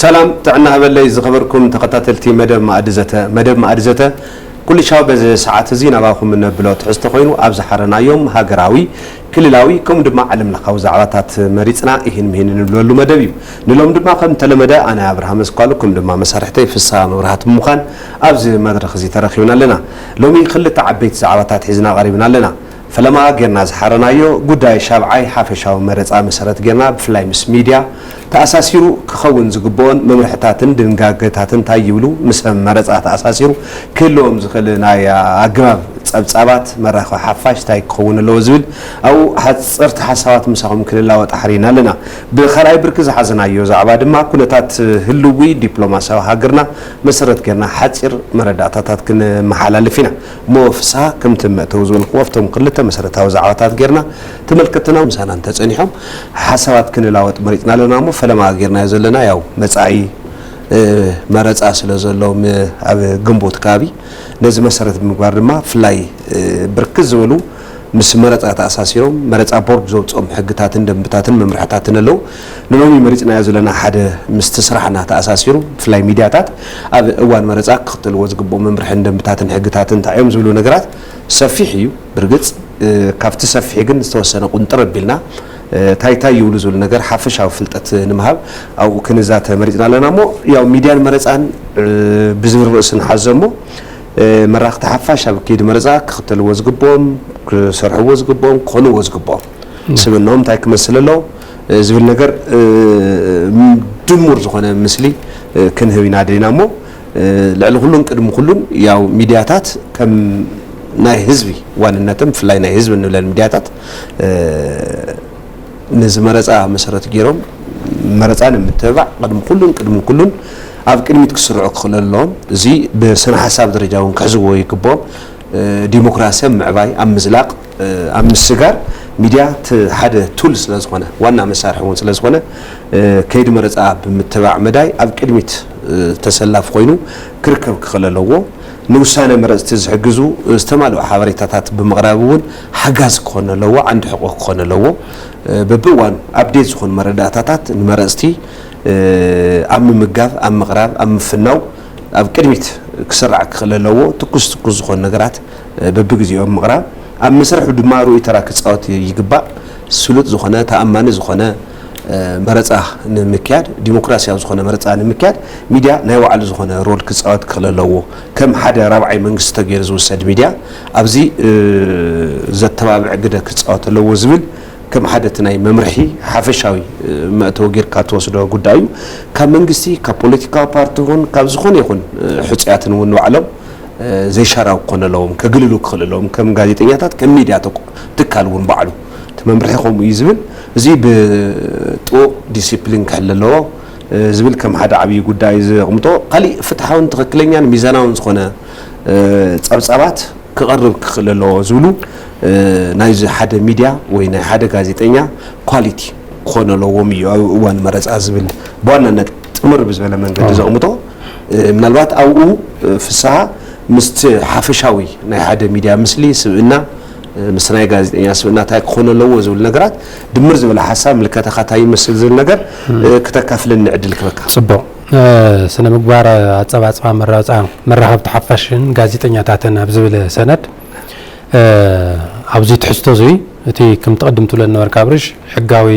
ሰላም ጥዕና ሃበለይ ዝኸበርኩም ተኸታተልቲ መደብ ማእዲ ዘተ። መደብ ማእዲ ዘተ ኩሉ ሻው በዚ ሰዓት እዚ ናባኹም እነብሎ ትሕዝቶ ኮይኑ፣ ኣብ ዝሓረናዮም ሃገራዊ፣ ክልላዊ ከምኡ ድማ ዓለም ለኻዊ ዛዕባታት መሪጽና ይህን ምሂን እንብለሉ መደብ እዩ። ንሎም ድማ ከም ተለመደ ኣነ ኣብርሃም እስኳሉ ከም ድማ መሳርሕተይ ፍስሃ መብራህቲ ብምዃን ኣብዚ መድረኽ እዚ ተረኺብና ኣለና። ሎሚ ክልተ ዓበይቲ ዛዕባታት ሒዝና ቀሪብና ኣለና። ፈለማ ጌርና ዝሓረናዮ ጉዳይ ሻብዓይ ሓፈሻዊ መረጻ መሰረት ጌርና ብፍላይ ምስ ሚድያ ተኣሳሲሩ ክኸውን ዝግብኦን መምርሕታትን ድንጋገታትን እንታይ ይብሉ፣ ምስ መረጻ ተኣሳሲሩ ክህልዎም ዝኽእል ናይ ኣገባብ ጸብጻባት መራኸቢ ሓፋሽ እንታይ ክኸውን ኣለዎ ዝብል ኣብኡ ሓጸርቲ ሓሳባት ምሳኹም ክንላወጥ ሓሪና ኣለና። ብኻልኣይ ብርኪ ዝሓዘናዮ ዛዕባ ድማ ኩነታት ህልዊ ዲፕሎማሲያዊ ሃገርና መሰረት ጌርና ሓጺር መረዳእታታት ክንመሓላልፍ ኢና። እሞ ፍስሃ ከምቲ መእተዊ ዝበልክዎ ኣብቶም ክልተ መሰረታዊ ዛዕባታት ጌርና ተመልከትና ምሳና እንተጸኒሖም ሓሳባት ክንላወጥ መሪጽና ኣለና። እሞ ፈለማ ጌርናዮ ዘለና ያው መጻኢ መረጻ ስለ ዘሎ ኣብ ግንቦት ከባቢ ነዚ መሰረት ብምግባር ድማ ብፍላይ ብርክት ዝበሉ ምስ መረጻ ተኣሳሲሮም መረጻ ቦርድ ዘውፅኦም ሕግታትን ደንብታትን መምርሕታትን ኣለዉ። ንሎሚ መሪፅናዮ ዘለና ሓደ ምስቲ ስራሕና ተኣሳሲሩ ብፍላይ ሚድያታት ኣብ እዋን መረጻ ክኽተልዎ ዝግብኦም መምርሕን ደንብታትን ሕግታትን እንታይ እዮም ዝብሉ ነገራት ሰፊሕ እዩ። ብርግጽ ካብቲ ሰፊሕ ግን ዝተወሰነ ቁንጥር ኣቢልና እንታይ እንታይ ይብሉ ዝብል ነገር ሓፈሻዊ ፍልጠት ንምሃብ ኣብኡ ክንዛተ መሪፅና ኣለና። እሞ ያው ሚድያን መረፃን ብዝብል ርእሲ ንሓዞ። እሞ መራኽቲ ሓፋሽ ኣብ ከይዲ መረፃ ክኽተልዎ ዝግብኦም፣ ክሰርሕዎ ዝግብኦም፣ ክኾንዎ ዝግብኦም ስብእናኦም እንታይ ክመስል ኣለዎ ዝብል ነገር ድሙር ዝኾነ ምስሊ ክንህብ ኢና ደሊና። እሞ ልዕሊ ኩሉን ቅድሚ ኩሉን ያው ሚድያታት ከም ናይ ህዝቢ ዋንነትን ብፍላይ ናይ ህዝቢ እንብለን ሚድያታት ነዚ መረፃ መሰረት ገይሮም መረፃ ንምትብባዕ ቅድሚ ኩሉን ቅድሚ ኩሉን ኣብ ቅድሚት ክስርዑ ክኽእሉ ኣለዎም። እዚ ብስነ ሓሳብ ደረጃ እውን ክሕዝዎ ይግብኦም። ዲሞክራሲ ኣብ ምዕባይ ኣብ ምዝላቕ ኣብ ምስጋር ሚድያ ሓደ ቱል ስለዝኾነ ዋና መሳርሒ እውን ስለዝኾነ ከይዲ መረፃ ብምትባዕ መዳይ ኣብ ቅድሚት ተሰላፊ ኮይኑ ክርከብ ክኽእል ኣለዎ። ንውሳነ መረፅቲ ዝሕግዙ ዝተማልኡ ሓበሬታታት ብምቕራብ እውን ሓጋዚ ክኾን ኣለዎ፣ ዓንዲ ሕቆ ክኾን ኣለዎ። በብእዋኑ ኣፕዴት ዝኾኑ መረዳእታታት ንመረፅቲ ኣብ ምምጋብ፣ ኣብ ምቕራብ፣ ኣብ ምፍናው ኣብ ቅድሚት ክስራዕ ክኽእል ኣለዎ። ትኩስ ትኩስ ዝኾኑ ነገራት በብግዜኦም ምቕራብ ኣብ መስርሑ ድማ ርኡይ ተራ ክፃወት ይግባእ። ስሉጥ ዝኾነ ተኣማኒ ዝኾነ መረፃ ንምክያድ ዲሞክራሲያዊ ዝኾነ መረፃ ንምክያድ ሚድያ ናይ ባዕሉ ዝኾነ ሮል ክፃወት ክኽእል ኣለዎ። ከም ሓደ ራብዓይ መንግስቲ ተገይሩ ዝውሰድ ሚድያ ኣብዚ ዘተባብዕ ግደ ክፃወት ኣለዎ ዝብል ከም ሓደ እቲ ናይ መምርሒ ሓፈሻዊ መእተዊ ጌርካ ትወስዶ ጉዳይ እዩ። ካብ መንግስቲ ካብ ፖለቲካዊ ፓርቲ ይኹን ካብ ዝኾነ ይኹን ሕፁያትን እውን ንባዕሎም ዘይሻራዊ ክኾኑ ኣለዎም፣ ከግልሉ ክኽእሉ ኣለዎም። ከም ጋዜጠኛታት ከም ሚድያ ትካል እውን ባዕሉ እቲ መምርሒ ከምኡ እዩ ዝብል። እዚ ብጥቡቕ ዲሲፕሊን ክሕለ ኣለዎ ዝብል ከም ሓደ ዓብዪ ጉዳይ ዘቕምጦ። ካሊእ ፍትሓውን ትኽክለኛን ሚዛናውን ዝኾነ ፀብፃባት ክቐርብ ክኽእል ኣለዎ ዝብሉ ናይዚ ሓደ ሚድያ ወይ ናይ ሓደ ጋዜጠኛ ኳሊቲ ክኾኑ ኣለዎም እዩ ኣብ እዋን መረፃ ዝብል ብዋናነት ጥምር ብዝበለ መንገዲ ዘቕምጦ። ምናልባት ኣብኡ ፍስሃ ምስቲ ሓፈሻዊ ናይ ሓደ ሚድያ ምስሊ ስብእና ምስ ናይ ጋዜጠኛ ስብእና እንታይ ክኾኑ ኣለዎ ዝብል ነገራት ድምር ዝበለ ሓሳብ ምልከታኻ እንታይ ይመስል ዝብል ነገር ክተካፍለኒ ዕድል ክበካ። ፅቡቕ። ስነ ምግባር ኣፀባፅባ መራፃ መራኸብቲ ሓፋሽን ጋዜጠኛታትን ኣብ ዝብል ሰነድ ኣብዚ ትሕዝቶ እዚ እቲ ከምቲ ቅድም ትብሎ ዝነበርካ ኣብርሽ ሕጋዊ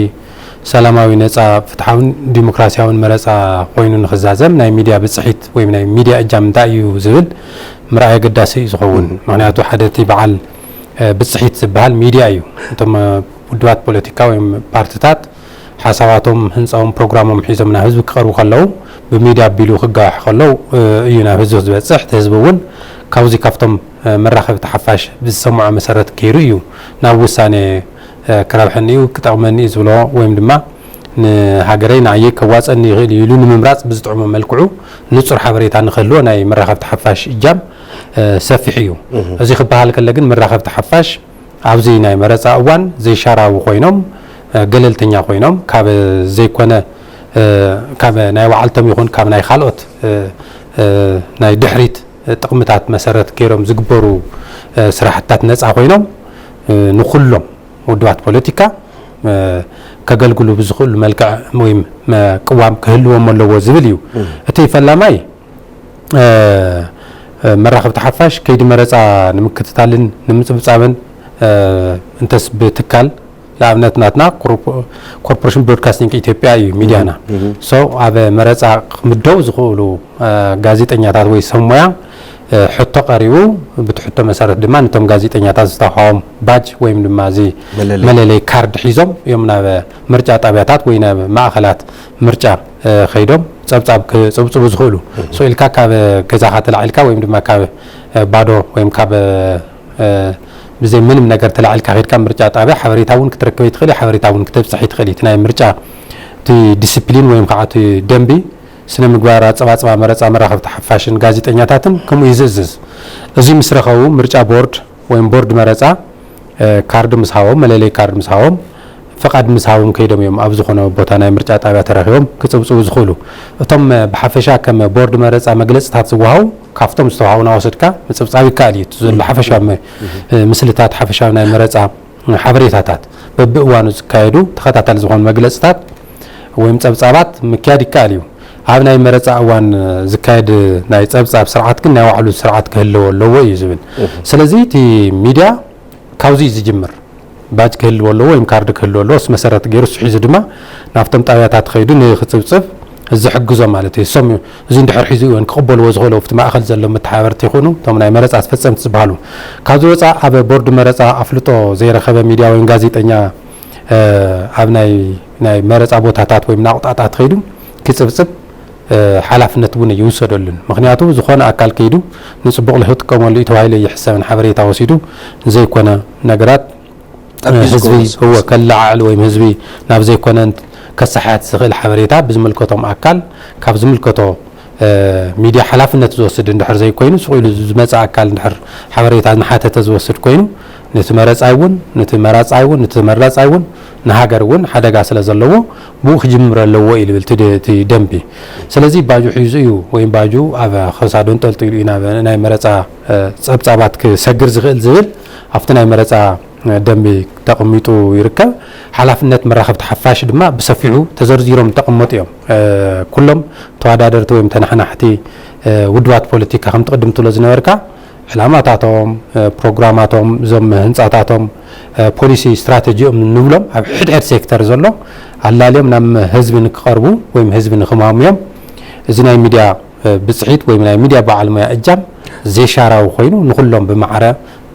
ሰላማዊ ነፃ ፍትሓውን ዲሞክራሲያውን መረፃ ኮይኑ ንክዛዘም ናይ ሚድያ ብፅሒት ወይ ናይ ሚድያ እጃም እንታይ እዩ ዝብል ምርኣይ ኣገዳሲ እዩ ዝኸውን። ምክንያቱ ሓደ እቲ በዓል ብፅሒት ዝበሃል ሚድያ እዩ። እቶም ውድባት ፖለቲካ ወይ ፓርትታት ሓሳባቶም ህንፃዎም ፕሮግራሞም ሒዞም ናብ ህዝቢ ክቐርቡ ከለዉ ብሚድያ ኣቢሉ ክጋዋሕ ከለዉ እዩ ናብ ህዝቢ ዝበፅሕ። እቲ ህዝቢ እውን ካብዚ ካብቶም መራኸብቲ ሓፋሽ ብዝሰምዖ መሰረት ገይሩ እዩ ናብ ውሳኔ ክረብሐኒ እዩ ክጠቕመኒ እዩ ዝብሎ ወይም ድማ ንሃገረይ ንዓየይ ከዋፀኒ ይኽእል እዩ ኢሉ ንምምራፅ ብዝጥዕሞ መልክዑ ንፁር ሓበሬታ ንክህልዎ ናይ መራኸብቲ ሓፋሽ እጃም ሰፊሕ እዩ። እዚ ክበሃል ከለ ግን መራኸብቲ ሓፋሽ ኣብዚ ናይ መረፃ እዋን ዘይሻራዊ ኮይኖም ገለልተኛ ኮይኖም ካብ ዘይኮነ ካብ ናይ ባዕልቶም ይኹን ካብ ናይ ካልኦት ናይ ድሕሪት ጥቕምታት መሰረት ገይሮም ዝግበሩ ስራሕትታት ነፃ ኮይኖም ንኩሎም ውድባት ፖለቲካ ከገልግሉ ብዝኽእሉ መልክዕ ወይ ቅዋም ክህልዎም ኣለዎ ዝብል እዩ። እቲ ፈላማይ መራኸብቲ ሓፋሽ ከይዲ መረፃ ንምክትታልን ንምፅብፃብን እንተስ ብትካል ንኣብነት ናትና ኮርፖሬሽን ብሮድካስቲንግ ኢትዮጵያ እዩ ሚድያና። ሶ ኣብ መረፃ ክምደቡ ዝኽእሉ ጋዜጠኛታት ወይ ሰብ ሞያ ሕቶ ቀሪቡ ብቲ ሕቶ መሰረት ድማ ነቶም ጋዜጠኛታት ዝተውሃቦም ባጅ ወይም ድማ እዚ መለለይ ካርድ ሒዞም እዮም ናብ ምርጫ ጣብያታት ወይ ናብ ማእኸላት ምርጫ ከይዶም ፀብፃብ ክፅብፅቡ ዝኽእሉ። ሶ ኢልካ ካብ ገዛኻ ተላዒልካ ወይም ድማ ካብ ባዶ ወይም ካብ ብዘይ ምንም ነገር ተላዒልካ ከይድካ ምርጫ ጣብያ ሓበሬታ እውን ክትረክብ ይትኽእል፣ ሓበሬታ እውን ክተብፅሕ ይትኽእል። እቲ ናይ ምርጫ እቲ ዲስፕሊን ወይም ከዓ እቲ ደንቢ ስነ ምግባር ኣፀባፅባ መረፃ መራኸብቲ ሓፋሽን ጋዜጠኛታትን ከምኡ እዩ ዝእዝዝ። እዚ ምስ ረኸቡ ምርጫ ቦርድ ወይም ቦርድ መረፃ ካርድ ምስ ሃቦም፣ መለለይ ካርድ ምስ ሃቦም፣ ፈቓድ ምስ ሃቦም ከይዶም እዮም ኣብ ዝኾነ ቦታ ናይ ምርጫ ጣብያ ተረኺቦም ክፅብፅቡ ዝኽእሉ። እቶም ብሓፈሻ ከም ቦርድ መረፃ መግለፅታት ዝወሃቡ ካብቶም ዝተውሃቡና ወሰድካ ምፅብፃብ ይከኣል እዩ። እቲ ዘሎ ሓፈሻዊ ምስልታት፣ ሓፈሻዊ ናይ መረፃ ሓበሬታታት፣ በብእዋኑ ዝካየዱ ተኸታታሊ ዝኾኑ መግለፅታት ወይም ፀብፃባት ምክያድ ይከኣል እዩ። ኣብ ናይ መረፃ እዋን ዝካየድ ናይ ፀብፃብ ስርዓት ግን ናይ ባዕሉ ስርዓት ክህልዎ ኣለዎ እዩ ዝብል። ስለዚ እቲ ሚድያ ካብዚ እዩ ዝጅምር። ባጅ ክህልዎ ኣለዎ ወይም ካርድ ክህልዎ ኣለዎ። እሱ መሰረት ገይሩ እሱ ሒዙ ድማ ናብቶም ጣብያታት ከይዱ ንክፅብፅብ ዝሕግዞ ማለት እዩ። እሶም እዚ እንድሕር ሒዙ እውን ክቕበልዎ ዝኽእሉ ኣብቲ ማእኸል ዘሎ መተሓባበርቲ ይኹኑ እቶም ናይ መረፃ ኣስፈፀምቲ ዝበሃሉ። ካብዚ ወፃእ ኣብ ቦርድ መረፃ ኣፍልጦ ዘይረኸበ ሚድያ ወይም ጋዜጠኛ ኣብ ናይ ናይ መረፃ ቦታታት ወይም ናቑጣታት ከይዱ ክፅብፅብ ሓላፍነት እውን ይውሰደሉን። ምክንያቱ ዝኾነ ኣካል ከይዱ ንፅቡቕ ክጥቀመሉ እዩ ተባሂሉ ኣይሕሰብን። ሓበሬታ ወሲዱ ዘይኮነ ነገራት ህዝቢ እወ ከለዓዕል ወይም ህዝቢ ናብ ዘይኮነ ከሰሓት ዝኽእል ሓበሬታ ብዝምልከቶም ኣካል ካብ ዝምልከቶ ሚድያ ሓላፍነት ዝወስድ እንድሕር ዘይኮይኑ፣ ስቕ ኢሉ ዝመፅእ ኣካል እንድሕር ሓበሬታ እናሓተተ ዝወስድ ኮይኑ፣ ነቲ መረፃይ እውን፣ ነቲ መራፃይ እውን፣ ነቲ ተመራፃይ እውን፣ ንሃገር እውን ሓደጋ ስለ ዘለዎ ብኡ ክጅምር ኣለዎ እዩ ዝብል እቲ ደ- እቲ ደንቢ። ስለዚ ባጁ ሒዙ እዩ ወይም ባጁ ኣብ ክሳዱ እንጠልጢሉ እዩ ናብ ናይ መረፃ እ፣ ፀብፃባት ክሰግር ዝኽእል ዝብል ኣብቲ ናይ መረፃ ደንቢ ተቐሚጡ ይርከብ። ሓላፍነት መራኸብቲ ሓፋሽ ድማ ብሰፊሑ ተዘርዚሮም ዝተቐመጡ እዮም። ኩሎም ተወዳደርቲ ወይም ተናሓናሕቲ ውድባት ፖለቲካ ከምቲ ቅድም ትብሎ ዝነበርካ ዕላማታቶም፣ ፕሮግራማቶም፣ እዞም ህንፃታቶም፣ ፖሊሲ ስትራተጂኦም ንብሎም ኣብ ሕድሕድ ሴክተር ዘሎ ኣላልዮም ናብ ህዝቢ ንክቐርቡ ወይም ህዝቢ ንክማሙ እዮም። እዚ ናይ ሚድያ ብፅሒት ወይም ናይ ሚድያ በዓል ሞያ እጃም ዘይሻራዊ ኮይኑ ንኩሎም ብማዕረ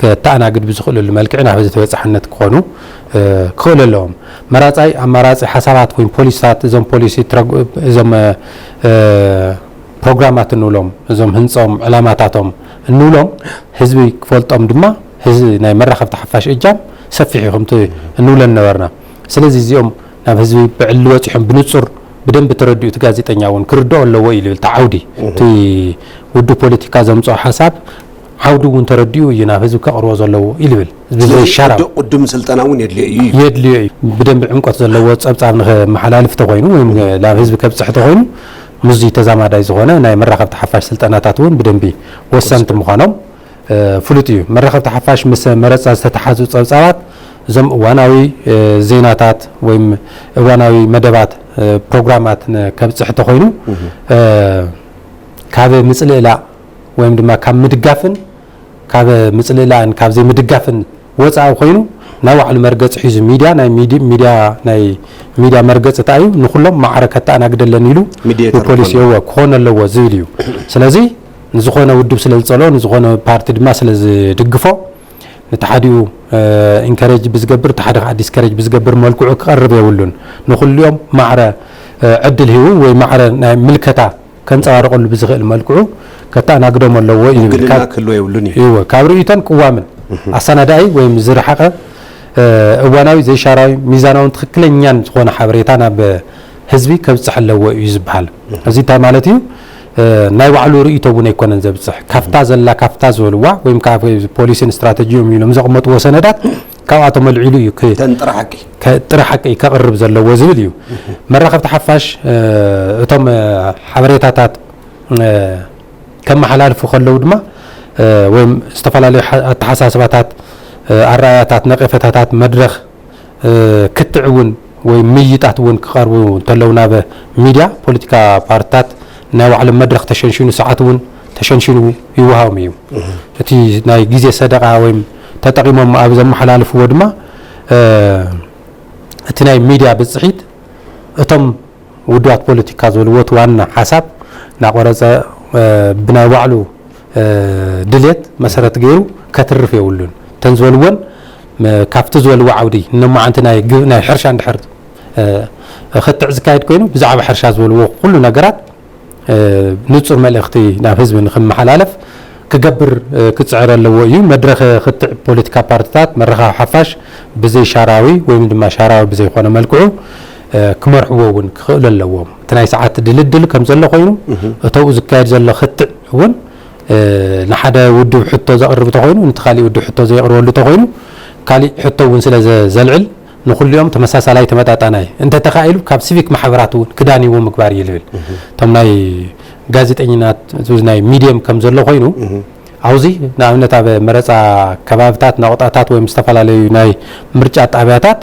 ከተኣናግድ ብዝኽእለሉ መልክዕ ናብ ህዝቢ ተበፃሕነት ክኾኑ ክኽእሉ ኣለዎም። መራፃይ ኣማራፂ ሓሳባት ወይም ፖሊሲታት እዞም ፖሊሲ እዞም ፕሮግራማት እንብሎም እዞም ህንፆም ዕላማታቶም እንብሎም ህዝቢ ክፈልጦም ድማ ህዝቢ ናይ መራኸብቲ ሓፋሽ እጃም ሰፊሕ እዩ ከምቲ እንብሎ ነበርና። ስለዚ እዚኦም ናብ ህዝቢ ብዕሊ ወፂሖም ብንፁር ብደንቢ ተረዲኡ እቲ ጋዜጠኛ እውን ክርድኦ ኣለዎ እዩ ዝብል እቲ ዓውዲ እቲ ውድብ ፖለቲካ ዘምፅኦ ሓሳብ ዓውዲ እውን ተረዲኡ እዩ ናብ ህዝቢ ከቕርቦ ዘለዎ እዩ ዝብል። ስለዚ ዘይሻራብ ቅዱ- ቅዱም ስልጠና እውን የድልዮ እዩ። የድልዮ እዩ። ብደንቢ ዕምቆት ዘለዎ ፀብፃብ ንኸመሓላልፍ ተኮይኑ ወይም ናብ ህዝቢ ከብፅሕ ተኮይኑ ምስዚ ተዛማዳይ ዝኾነ ናይ መራኸብቲ ሓፋሽ ስልጠናታት እውን ብደንቢ ወሰንቲ ምዃኖም ፍሉጥ እዩ። መራኸብቲ ሓፋሽ ምስ መረፃ ዝተተሓዙ ፀብፃባት እዞም እዋናዊ ዜናታት ወይም እዋናዊ መደባት ፕሮግራማት ከብፅሕ ተኮይኑ ካብ ምፅልእላእ ወይም ድማ ካብ ምድጋፍን ካብ ምፅልእላእን ካብ ዘይምድጋፍን ወፃኢ ኮይኑ ናይ ባዕሉ መርገፂ ሒዙ ሚድያ ናይ ሚድያ ናይ ሚድያ መርገፂ እንታይ እዩ ንኩሎም ማዕረ ከተኣናግደለን ኢሉ ብፖሊሲ እወ ክኾን ኣለዎ ዝብል እዩ። ስለዚ ንዝኾነ ውድብ ስለ ዝፀልኦ ንዝኾነ ፓርቲ ድማ ስለ ዝድግፎ ነቲ ሓዲኡ ኢንከሬጅ ብዝገብር እቲ ሓደ ከዓ ዲስከሬጅ ብዝገብር መልክዑ ክቐርብ የብሉን። ንኩልኦም ማዕረ ዕድል ሂቡ ወይ ማዕረ ናይ ምልከታ ከንፀባርቐሉ ብዝኽእል መልክዑ ከተኣናግዶም ኣለዎ እዩ ዝብል። ውግንና ካብ- ክህልዎ የብሉን እዩ። እወ፣ ካብ ርእይቶን ቅዋምን ኣሰናዳኢ ወይም ዝረሓቐ እዋናዊ ዘይሻራዊ ሚዛናውን ትኽክለኛን ዝኾነ ሓበሬታ ናብ ህዝቢ ከብፅሕ ኣለዎ እዩ ዝበሃል። እዚ እንታይ ማለት እዩ? ናይ ባዕሉ ርእይቶ እውን ኣይኮነን ዘብፅሕ ካብታ ዘላ ካብታ ዝበልዋ ወይም ካብ ፖሊሲን ስትራተጂኦም ኢሎም ዘቕመጥዎ ሰነዳት ካብኣቶም ኣልዒሉ እዩ ክ- ተን ጥረ ሓቂ። ከ- ጥረ ሓቂ ከቕርብ ዘለዎ ዝብል እዩ። መራኸብቲ ሓፋሽ እቶም ሓበሬታታት ከመሓላልፉ ከለዉ ድማ ወይም ዝተፈላለዩ ኣተሓሳስባታት ኣረኣያታት ነቐፈታታት መድረኽ ክትዕ እውን ወይ ምይይጣት እውን ክቐርቡ እንተለዉ ናብ ሚድያ፣ ፖለቲካ ፓርትታት ናይ ባዕሎም መድረኽ ተሸንሺኑ፣ ሰዓት እውን ተሸንሺኑ ይወሃቦም እዩ። እቲ ናይ ግዜ ሰደቓ ወይም ተጠቒሞም ኣብ ዘመሓላልፍዎ ድማ እቲ ናይ ሚድያ ብፅሒት እቶም ውድባት ፖለቲካ ዝበልዎ እቲ ዋና ሓሳብ እናቆረፀ ብናይ ባዕሉ ድሌት መሰረት ገይሩ ከትርፍ የብሉን። እተን ዝበልወን ካብቲ ዝበልዎ ዓውዲ እነማዓንቲ ናይ ሕርሻ እንድሕር ክትዕ ዝካየድ ኮይኑ ብዛዕባ ሕርሻ ዝበልዎ ኩሉ ነገራት ንፁር መልእኽቲ ናብ ህዝቢ ንክመሓላለፍ ክገብር ክፅዕር ኣለዎ እዩ። መድረኽ ክትዕ ፖለቲካ ፓርትታት መራኸቢ ሓፋሽ ብዘይ ሻራዊ ወይም ድማ ሻራዊ ብዘይኮነ መልክዑ ክመርሕዎ እውን ክኽእሉ ኣለዎም። እቲ ናይ ሰዓት ድልድል ከም ዘሎ ኮይኑ እተኡ ዝካየድ ዘሎ ክትዕ እውን ንሓደ ውድብ ሕቶ ዘቕርብ ተኾይኑ ነቲ ካሊእ ውድብ ሕቶ ዘየቕርበሉ ተኾይኑ ካሊእ ሕቶ እውን ስለ ዘልዕል ንኩልኦም ተመሳሳላይ ተመጣጣናይ እንተተኻኢሉ ካብ ሲቪክ ማሕበራት እውን ክዳንይዎ ምግባር እዩ ልብል። እቶም ናይ ጋዜጠኝናት ናይ ሚድየም ከም ዘሎ ኮይኑ ኣብዚ ንኣብነት ኣብ መረፃ ከባብታት ናቑጣታት ወይም ዝተፈላለዩ ናይ ምርጫ ጣብያታት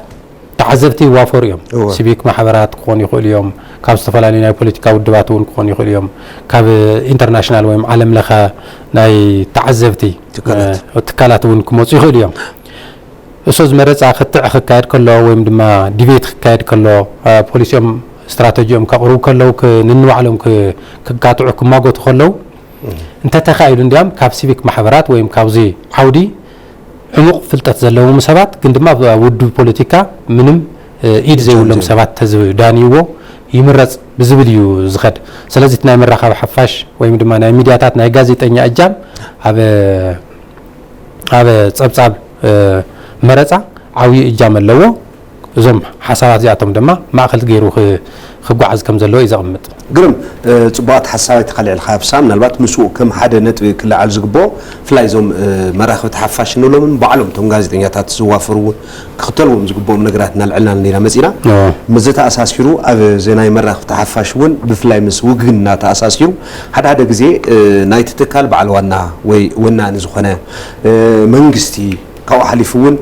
ተዓዘብቲ ይዋፈሩ እዮም። ሲቪክ ማሕበራት ክኾኑ ይኽእሉ እዮም፣ ካብ ዝተፈላለዩ ናይ ፖለቲካ ውድባት እውን ክኾኑ ይኽእሉ እዮም፣ ካብ ኢንተርናሽናል ወይም ዓለም ለኸ ናይ ተዓዘብቲ ትካላት እውን ክመፁ ይኽእሉ እዮም። እሶ ዝመረፃ ክትዕ ክካየድ ከሎ ወይም ድማ ዲቤት ክካየድ ከሎ ፖሊሲኦም ስትራተጂኦም ከቕርቡ ከለዉ ንንባዕሎም ክካትዑ ክማጎቱ ከለዉ እንተተኻኢሉ እንዲያም ካብ ሲቪክ ማሕበራት ወይም ካብዚ ዓውዲ ዕሙቕ ፍልጠት ዘለዎም ሰባት ግን ድማ ኣብ ውድብ ፖለቲካ ምንም ኢድ ዘይብሎም ሰባት ተዝዳንይዎ ይምረፅ ብዝብል እዩ ዝኸድ። ስለዚ እቲ ናይ መራኸቢ ሓፋሽ ወይም ድማ ናይ ሚድያታት ናይ ጋዜጠኛ እጃም ኣብ ኣብ ፀብፃብ መረፃ ዓብዪ እጃም ኣለዎ። እዞም ሓሳባት እዚኣቶም ድማ ማእኸል ገይሩ ክጓዓዝ ከም ዘለዎ እዩ ዘቕምጥ። ግርም፣ ፅቡቓት ሓሳባት ኢኻ ኣልዒልካ ኣብሳ። ምናልባት ምስኡ ከም ሓደ ነጥቢ ክለዓል ዝግብኦ ብፍላይ እዞም መራኸብቲ ሓፋሽ ንብሎምን ባዕሎም እቶም ጋዜጠኛታት ዝዋፈሩ እውን ክኽተልዎም ዝግብኦም ነገራት እናልዐልና ኢና መፂና። ምስ ተኣሳሲሩ ኣብዚ ናይ መራኸብቲ ሓፋሽ እውን ብፍላይ ምስ ውግንና ተኣሳሲሩ ሓደ ሓደ ግዜ ናይቲ ትካል በዓል ዋና ወይ ወናኒ ዝኾነ መንግስቲ ካብኡ ሓሊፉ እውን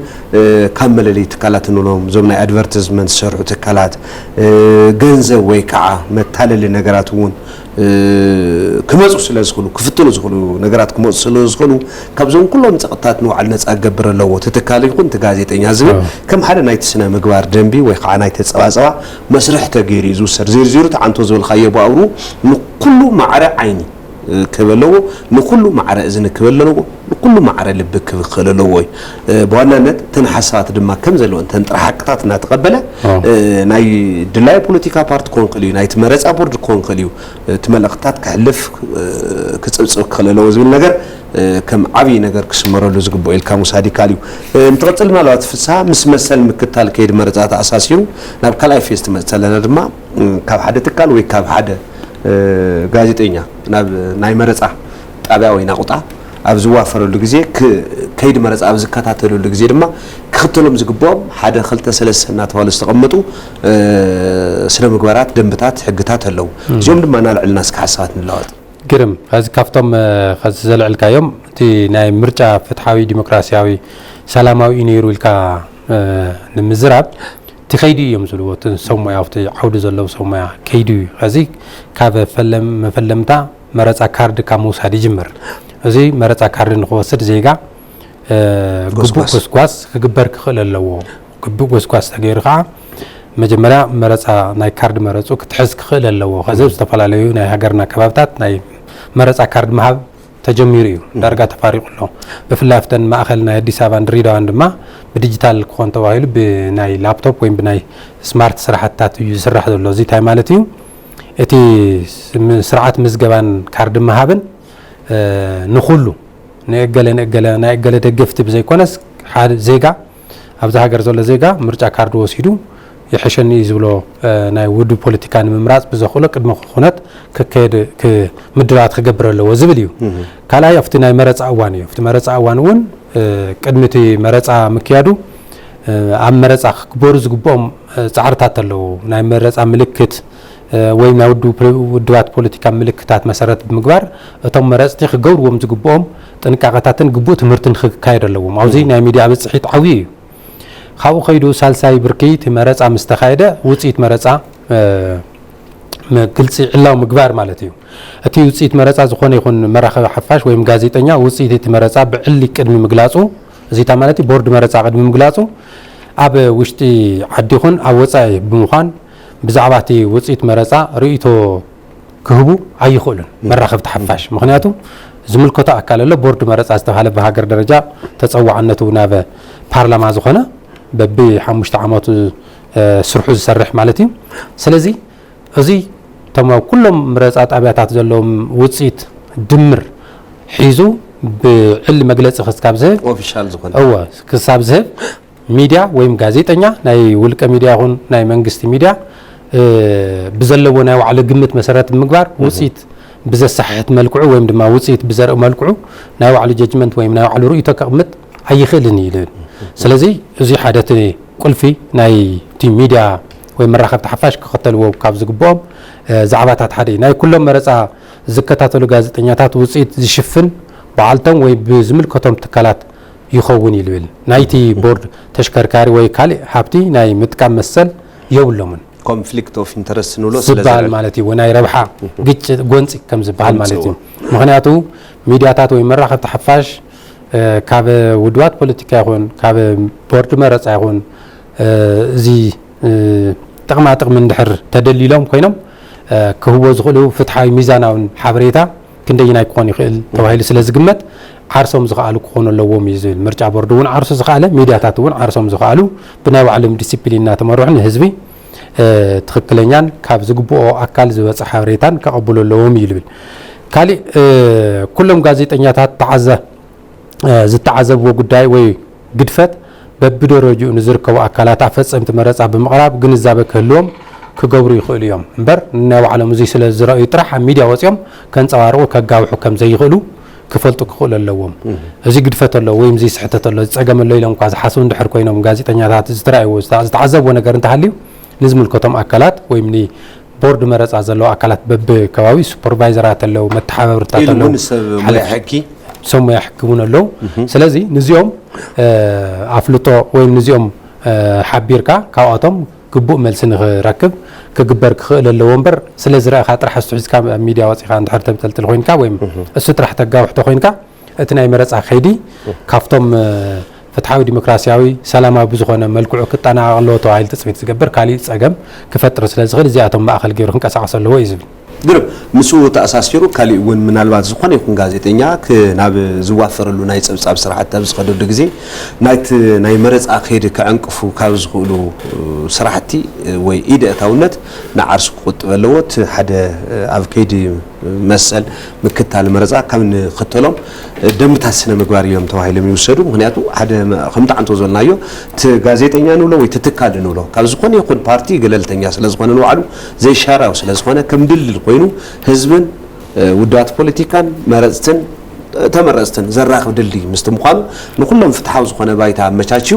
ካብ መለለይ ትካላት እንብሎም እዞም ናይ ኣድቨርቲዝመንት ዝሰርሑ ትካላት ገንዘብ ወይ ከዓ መታለሊ ነገራት እውን ክመፁ ስለ ዝኽእሉ ክፍትኑ ዝኽእሉ ነገራት ክመፁ ስለ ዝኽእሉ ካብዞም ኩሎም ፀቕጥታት ንባዕሉ ነፃ ክገብር ኣለዎ እቲ ትካል ይኹን እቲ ጋዜጠኛ ዝብል ከም ሓደ ናይቲ ስነ ምግባር ደንቢ ወይ ከዓ ናይቲ ፀባፀባ መስርሕ ተገይሩ እዩ ዝውሰድ። ዝርዝሩ ተዓንቶ ዝበልካዮ ብኣብሩ ንኩሉ ማዕረ ዓይኒ ክህብ ኣለዎ፣ ንኩሉ ማዕረ እዝኒ ክህብ ኣለዎ፣ ንኩሉ ማዕረ ልቢ ክህብ ክኽእል ኣለዎ እዩ። ብዋናነት እተን ሓሳባት ድማ ከም ዘለወን እተን ጥረ ሓቅታት እናተቐበለ ናይ ድላይ ፖለቲካ ፓርቲ ክኾን ክእል እዩ፣ ናይቲ መረፃ ቦርድ ክኾን ክእል እዩ፣ እቲ መልእኽትታት ክሕልፍ ክፅብፅብ ክኽእል ኣለዎ ዝብል ነገር ከም ዓብዪ ነገር ክስመረሉ ዝግብኦ ኢልካ ምውሳድ ይከኣል እዩ። እንትቕፅል ምናልባት ፍስሃ ምስ መሰል ምክታል ከይዲ መረፃ ተኣሳሲሩ ናብ ካልኣይ ፌዝ ትመፅእ ኣለና ድማ ካብ ሓደ ትካል ወይ ካብ ሓደ ጋዜጠኛ ናብ ናይ መረፃ ጣብያ ወይ ናቑጣ ኣብ ዝዋፈረሉ ግዜ ከይዲ መረፃ ኣብ ዝከታተለሉ ግዜ ድማ ክኽተሎም ዝግብኦም ሓደ ክልተ ሰለስተ እናተባሉ ዝተቐመጡ ስነ ምግባራት ደንብታት ሕግታት ኣለዉ። እዚኦም ድማ እናልዕልና እስኪ ሓሳባት ንለዋወጥ። ግርም፣ ሕዚ ካብቶም ሕዚ ዘልዕልካዮም እቲ ናይ ምርጫ ፍትሓዊ ዲሞክራሲያዊ ሰላማዊ እዩ ነይሩ ኢልካ ንምዝራብ እቲ ከይዲ እዮም ዝብልዎ እቲ ሰብ ሞያ ኣብቲ ዓውዲ ዘለዉ ሰብ ሞያ ከይዲ እዩ። ሕዚ ካብ ፈለም መፈለምታ መረፃ ካርድ ካብ ምውሳድ ይጅምር። እዚ መረፃ ካርድ ንክወስድ ዜጋ ግቡእ ጎስጓስ ክግበር ክኽእል ኣለዎ። ግቡእ ጎስጓስ ተገይሩ ከዓ መጀመርያ መረፃ ናይ ካርድ መረፁ ክትሕዝ ክኽእል ኣለዎ። ከዚ ኣብ ዝተፈላለዩ ናይ ሃገርና ከባብታት ናይ መረፃ ካርድ ምሃብ ተጀሚሩ እዩ። ዳርጋ ተፋሪቑ ኣሎ። ብፍላይ ኣብተን ማእኸል ናይ ኣዲስ ኣበባን ድሬዳዋን ድማ ብዲጂታል ክኾን ተባሂሉ ብናይ ላፕቶፕ ወይም ብናይ ስማርት ስራሕትታት እዩ ዝስራሕ ዘሎ። እዚ እንታይ ማለት እዩ? እቲ ስርዓት ምዝገባን ካርድ ምሃብን ንኹሉ ንእገለ ንእገለ ናይ እገለ ደገፍቲ ብዘይኮነስ ሓደ ዜጋ ኣብዚ ሃገር ዘሎ ዜጋ ምርጫ ካርድ ወሲዱ ይሕሸኒ እዩ ዝብሎ ናይ ውድብ ፖለቲካ ንምምራፅ ብዘኽእሎ ቅድመ ኩነት ክካየድ ምድላዋት ክገብር ኣለዎ ዝብል እዩ። ካልኣይ ኣብቲ ናይ መረፃ እዋን እዩ። ኣብቲ መረፃ እዋን እውን ቅድሚ እቲ መረፃ ምክያዱ ኣብ መረፃ ክግበሩ ዝግብኦም ፃዕርታት ኣለዉ። ናይ መረፃ ምልክት ወይም ናይ ውድባት ፖለቲካ ምልክታት መሰረት ብምግባር እቶም መረፅቲ ክገብርዎም ዝግብኦም ጥንቃቐታትን ግቡእ ትምህርትን ክካየድ ኣለዎም። ኣብዚ ናይ ሚድያ ብፅሒት ዓብዪ እዩ። ካብኡ ከይዱ ሳልሳይ ብርኪ እቲ መረፃ ምስ ተኻየደ ውፅኢት መረፃ ግልፂ ዕላዊ ምግባር ማለት እዩ። እቲ ውፅኢት መረፃ ዝኾነ ይኹን መራኸቢ ሓፋሽ ወይም ጋዜጠኛ ውፅኢት እቲ መረፃ ብዕሊ ቅድሚ ምግላፁ፣ እዚታ ማለት ቦርድ መረፃ ቅድሚ ምግላፁ ኣብ ውሽጢ ዓዲ ይኹን ኣብ ወፃኢ ብምዃን ብዛዕባ እቲ ውፅኢት መረፃ ርእይቶ ክህቡ ኣይኽእሉን መራኸብቲ ሓፋሽ። ምክንያቱ ዝምልከቶ ኣካል ኣሎ፣ ቦርድ መረፃ ዝተባሃለ ብሃገር ደረጃ ተፀዋዕነቱ ናብ ፓርላማ ዝኾነ በቢ ሓሙሽተ ዓመቱ ስርሑ ዝሰርሕ ማለት እዩ። ስለዚ እዚ እቶም ኣብ ኩሎም መረፃ ጣብያታት ዘለዎም ውፅኢት ድምር ሒዙ ብዕሊ መግለፂ ክስካብ ዝህብ ኦፊሻል ዝኾነ እወ ክሳብ ዝህብ ሚድያ ወይም ጋዜጠኛ ናይ ውልቀ ሚድያ ይኹን ናይ መንግስቲ ሚድያ ብዘለዎ ናይ ባዕሉ ግምት መሰረት ብምግባር ውፅኢት ብዘሳሕሕት መልክዑ ወይም ድማ ውፅኢት ብዘርኢ መልክዑ ናይ ባዕሉ ጀጅመንት ወይም ናይ ባዕሉ ርእይቶ ከቕምጥ ኣይኽእልን እዩ ዝብል። ስለዚ እዚ ሓደ እቲ ቁልፊ ናይ እቲ ሚድያ ወይ መራኸብቲ ሓፋሽ ክኸተልዎ ካብ ዝግብኦም ዛዕባታት ሓደ እዩ። ናይ ኩሎም መረፃ ዝከታተሉ ጋዜጠኛታት ውፅኢት ዝሽፍን በዓልቶም ወይ ብዝምልከቶም ትካላት ይኸውን እዩ ዝብል። ናይቲ ቦርድ ተሽከርካሪ ወይ ካልእ ሃብቲ ናይ ምጥቃም መሰል የብሎምን ኮንፍሊክት ኦፍ ኢንተረስት ንብሎ ዝበሃል ማለት እዩ። ናይ ረብሓ ግጭት ጎንፂ ከም ዝበሃል ማለት እዩ። ምክንያቱ ሚድያታት ወይ መራኸብቲ ሓፋሽ ካብ ውድባት ፖለቲካ ይኹን ካብ ቦርድ መረፃ ይኹን እዚ ጥቕማ ጥቕሚ እንድሕር ተደሊሎም ኮይኖም ክህቦ ዝኽእሉ ፍትሓዊ ሚዛናውን ሓበሬታ ክንደይናይ ክኾን ይኽእል ተባሂሉ ስለ ዝግመት ዓርሶም ዝኸኣሉ ክኾኑ ኣለዎም እዩ ዝብል። ምርጫ ቦርድ እውን ዓርሱ ዝኸኣለ፣ ሚድያታት እውን ዓርሶም ዝኸኣሉ ብናይ ባዕሎም ዲሲፕሊን እናተመርሑ ንህዝቢ ትኽክለኛን ካብ ዝግብኦ ኣካል ዝወፀ ሓበሬታን ከቐብሉ ኣለዎም እዩ ዝብል። ካሊእ ኩሎም ጋዜጠኛታት ተዓዘ ዝተዓዘብዎ ጉዳይ ወይ ግድፈት በብደረጅኡ ንዝርከቡ ኣካላት ኣፈፀምቲ መረፃ ብምቕራብ ግንዛበ ክህልዎም ክገብሩ ይኽእሉ እዮም እምበር ንናይ ባዕሎም እዙይ ስለ ዝረእዩ ጥራሕ ኣብ ሚድያ ወፂኦም ከንፀባርቑ ከጋውሑ ከም ዘይኽእሉ ክፈልጡ ክኽእሉ ኣለዎም። እዚ ግድፈት ኣሎ ወይም እዚ ስሕተት ኣሎ፣ እዚ ፀገም ኣሎ ኢሎም እኳ ዝሓስቡ እንድሕር ኮይኖም ጋዜጠኛታት ዝተረኣይዎ ዝተዓዘብዎ ነገር እንተሃልዩ ንዝምልከቶም ኣካላት ወይም ቦርድ መረፃ ዘለዉ ኣካላት በብከባቢ ሱፐርቫይዘራት ኣለዉ፣ መተሓባበርታት ኣለዉ፣ ሰብ ሞያ ሕጊ ሰብ ሞያ ሕጊ እውን ኣለዉ። ስለዚ ንዚኦም ኣፍልጦ ወይም ንዚኦም ሓቢርካ ካብኣቶም ግቡእ መልሲ ንክረክብ ክግበር ክኽእል ኣለዎ እምበር ስለ ዝረእኻ ጥራሕ እሱ ሒዝካ ኣብ ሚድያ ወፂኻ እንድሕር ተብጠልጥል ኮይንካ ወይም እሱ ጥራሕ ተጋውሕቶ ኮይንካ እቲ ናይ መረፃ ከይዲ ካብቶም ፍትሓዊ ዲሞክራሲያዊ ሰላማዊ ብዝኾነ መልክዑ ክጠናቐቕ ኣለዎ ተባሂሉ ትፅቢት ዝገብር ካሊእ ፀገም ክፈጥር ስለ ዝኽእል እዚኣቶም ማእኸል ገይሩ ክንቀሳቐስ ኣለዎ እዩ ዝብል። ግርም ምስኡ ተኣሳሲሩ ካሊእ እውን ምናልባት ዝኾነ ይኹን ጋዜጠኛ ክ- ናብ ዝዋፈረሉ ናይ ፀብፃብ ስራሕቲ ኣብ ዝኸደሉ ግዜ ናይቲ ናይ መረፃ ከይዲ ክዕንቅፉ ካብ ዝኽእሉ ስራሕቲ ወይ ኢደ እታውነት ንዓርሱ ክቁጥብ ኣለዎ። እቲ ሓደ ኣብ ከይዲ መሰል ምክታል መረፃ ካብ ንኽተሎም ደምታት ስነ ምግባር እዮም ተባሂሎም ይውሰዱ። ምክንያቱ ሓደ ከምቲ ዓንቶ ዘልናዮ እቲ ጋዜጠኛ ንብሎ ወይ ትትካል ንብሎ ካብ ዝኾነ ይኹን ፓርቲ ገለልተኛ ስለዝኾነ ንባዕሉ ዘይሻራዊ ስለዝኾነ ከም ድልድል ኮይኑ ህዝብን ውድባት ፖለቲካን መረፅትን ተመረፅትን ዘራኽብ ድልድይ ምስቲ ምዃኑ ንኩሎም ፍትሓዊ ዝኾነ ባይታ ኣመቻችዩ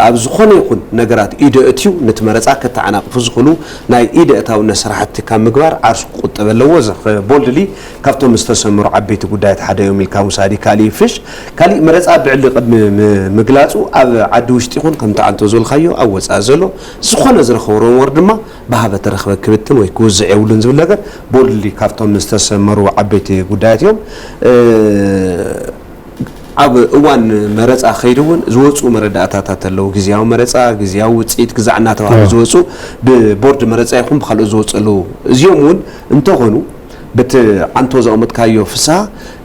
ኣብ ዝኾነ ይኹን ነገራት ኢደ እትዩ ነቲ መረፃ ከተዓናቕፉ ዝኽእሉ ናይ ኢደ እታውነት ስራሕቲ ካብ ምግባር ዓርሱ ክቁጠብ ኣለዎ። እዚ ቦልድሊ ካብቶም ዝተሰመሩ ዓበይቲ ጉዳያት ሓደ እዮም ኢልካ ምውሳድ ይከኣል እዩ። ፍሽ ካሊእ መረፃ ብዕሊ ቅድሚ ምግላፁ ኣብ ዓዲ ውሽጢ ይኹን ከምቲ ዓንቶ ዝበልካዮ ኣብ ወፃኢ ዘሎ ዝኾነ ዝረኸቦ ወር ድማ ብሃበ ተረኽበ ክብትን ወይ ክውዝዕ የብሉን ዝብል ነገር ቦልድሊ ካብቶም ዝተሰመሩ ዓበይቲ ጉዳያት እዮም። ኣብ እዋን መረፃ ከይዲ እውን ዝወፁ መረዳእታታት ኣለዉ። ግዝያዊ መረፃ፣ ግዝያዊ ውፅኢት ግዛዕ እናተባህሉ ዝወፁ ብቦርድ መረፃ ይኹን ብካልኦት ዝወፁ ኣለዉ። እዚኦም እውን እንተኾኑ በቲ ዓንቶ ዘቐመጥካዮ ፍስሃ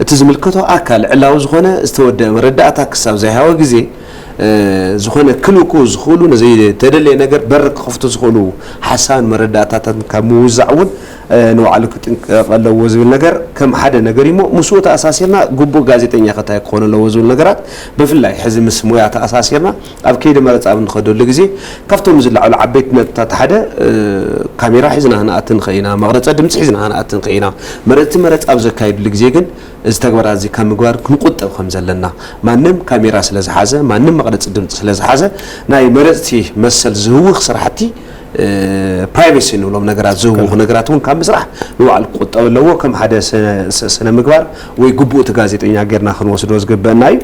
እቲ ዝምልከቶ ኣካል ዕላዊ ዝኾነ ዝተወደአ መረዳእታ ክሳብ ዘይሃወ ግዜ ዝኾነ ክልእኩ ዝኽእሉ ንዘይተደለየ ነገር በር ክኸፍቱ ዝኽእሉ ሓሳብን መረዳእታታትን ካብ ምውዛዕ እውን ንባዕሉ ክጥንቀቕ ኣለዎ ዝብል ነገር ከም ሓደ ነገር እሞ ምስኡ ተኣሳሲርና ግቡእ ጋዜጠኛ ከታይ ክኾን ኣለዎ ዝብል ነገራት ብፍላይ ሕዚ ምስ ሞያ ተኣሳሲርና ኣብ ከይዲ መረፃ ኣብ እንኸደሉ ግዜ ካብቶም ዝለዓሉ ዓበይቲ ነጥብታት ሓደ ካሜራ ሒዝና ክንኣቲ ንኽእል ኢና፣ መቕረፀ ድምፂ ሒዝና ክንኣቲ ንኽእል ኢና። መረፅቲ መረፃ ኣብ ዘካይድሉ ግዜ ግን እዚ ተግባራት እዚ ካብ ምግባር ክንቁጠብ ከም ዘለና ማንም ካሜራ ስለ ዝሓዘ ማንም መቕረፂ ድምፂ ስለ ዝሓዘ ናይ መረፅቲ መሰል ዝህውኽ ስራሕቲ ፕራይቬሲ ንብሎም ነገራት ዝህውኹ ነገራት እውን ካብ ምስራሕ ንባዕሉ ክቁጠብ ኣለዎ። ከም ሓደ ስነ ምግባር ወይ ግቡእ እቲ ጋዜጠኛ ጌርና ክንወስዶ ዝግበአና እዩ።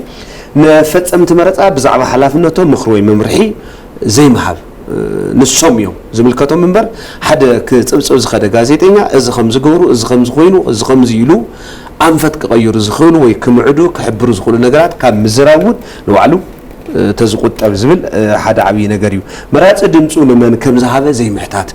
ንፈጸምቲ መረጻ ብዛዕባ ሓላፍነቶም ምኽሪ ወይ መምርሒ ዘይምሃብ፣ እ፣ ንሶም እዮም ዝምልከቶም እምበር፣ ሓደ ክጽብጽብ ዝኸደ ጋዜጠኛ፣ "እዚ ከም ዝገብሩ፣ እዚ ከም ዝኾይኑ፣ እዚ ከምዚ" ኢሉ ኣንፈት ክቐይሩ ዝኽእሉ ወይ ክምዕዱ፣ ክሕብሩ ዝኽእሉ ነገራት ካብ ምዝራብ እውን ንባዕሉ፣ እ፣ ተዝቁጠብ ዝብል፣ እ፣ ሓደ ዓብዪ ነገር እዩ። መራጺ ድምጹ ንመን ከም ዝሃበ ዘይምሕታት፣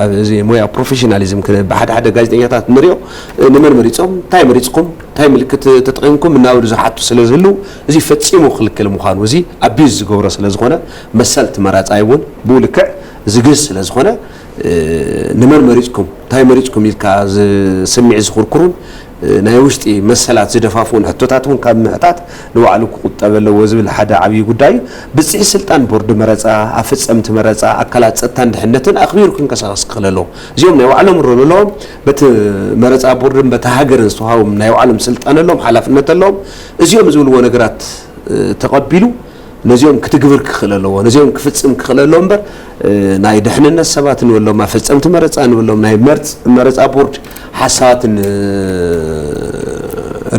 ኣብ እዚ ሞያ ፕሮፌሽናሊዝም ክነ-፣ ብሓደ ሓደ ጋዜጠኛታት ንሪኦ፣ እ፣ ንመን መሪጾም፣ እንታይ መሪጽኩም፣ እንታይ ምልክት ተጠቒምኩም እናበሉ ዝሓቱ ስለ ዝህልው፣ እዚ ፈጺሙ ክልክል ምዃኑ፣ እዚ ኣቢዩዝ ዝገብሮ ስለ ዝኾነ፣ መሰልቲ መራጻይ እውን ብኡ ልክዕ ዝግዝ ስለ ዝኾነ፣ እ፣ ንመን መሪጽኩም፣ እንታይ መሪጽኩም ኢልካ ዝ-፣ ስምዒት ዝኹርኩሩን፣ እ፣ ናይ ውሽጢ መሰላት ዝደፋፍኡን ሕቶታት እውን ካብ ምሕታት ንባዕሉ ክቑጠብ ኣለዎ ዝብል ሓደ ዓብዪ ጉዳይ እዩ። ብዝሒ ስልጣን ቦርድ መረጻ፣ ኣፈጸምቲ መረጻ፣ ኣካላት ጸጥታን ድሕነትን ኣኽቢሩ ክንቀሳቐስ ክኽእል ኣለዎ። እዚኦም ናይ ባዕሎም ሮል ኣለዎም። በቲ መረጻ ቦርድን በቲ ሃገርን ዝተዋሃቦም ናይ ባዕሎም ስልጣን ኣለዎም፣ ሓላፍነት ኣለዎም። እዚኦም ዝብልዎ ነገራት፣ እ፣ ተቐቢሉ ነዚኦም ክትግብር ክኽእል ኣለዎ፣ ነዚኦም ክፍጽም ክኽእል ኣለዎ እምበር፣ እ፣ ናይ ድሕንነት ሰባት ንበሎም፣ ኣፈጸምቲ መረጻ ንበሎም፣ ናይ መርጽ-፣ መረጻ ቦርድ ሓሳባትን፣ እ፣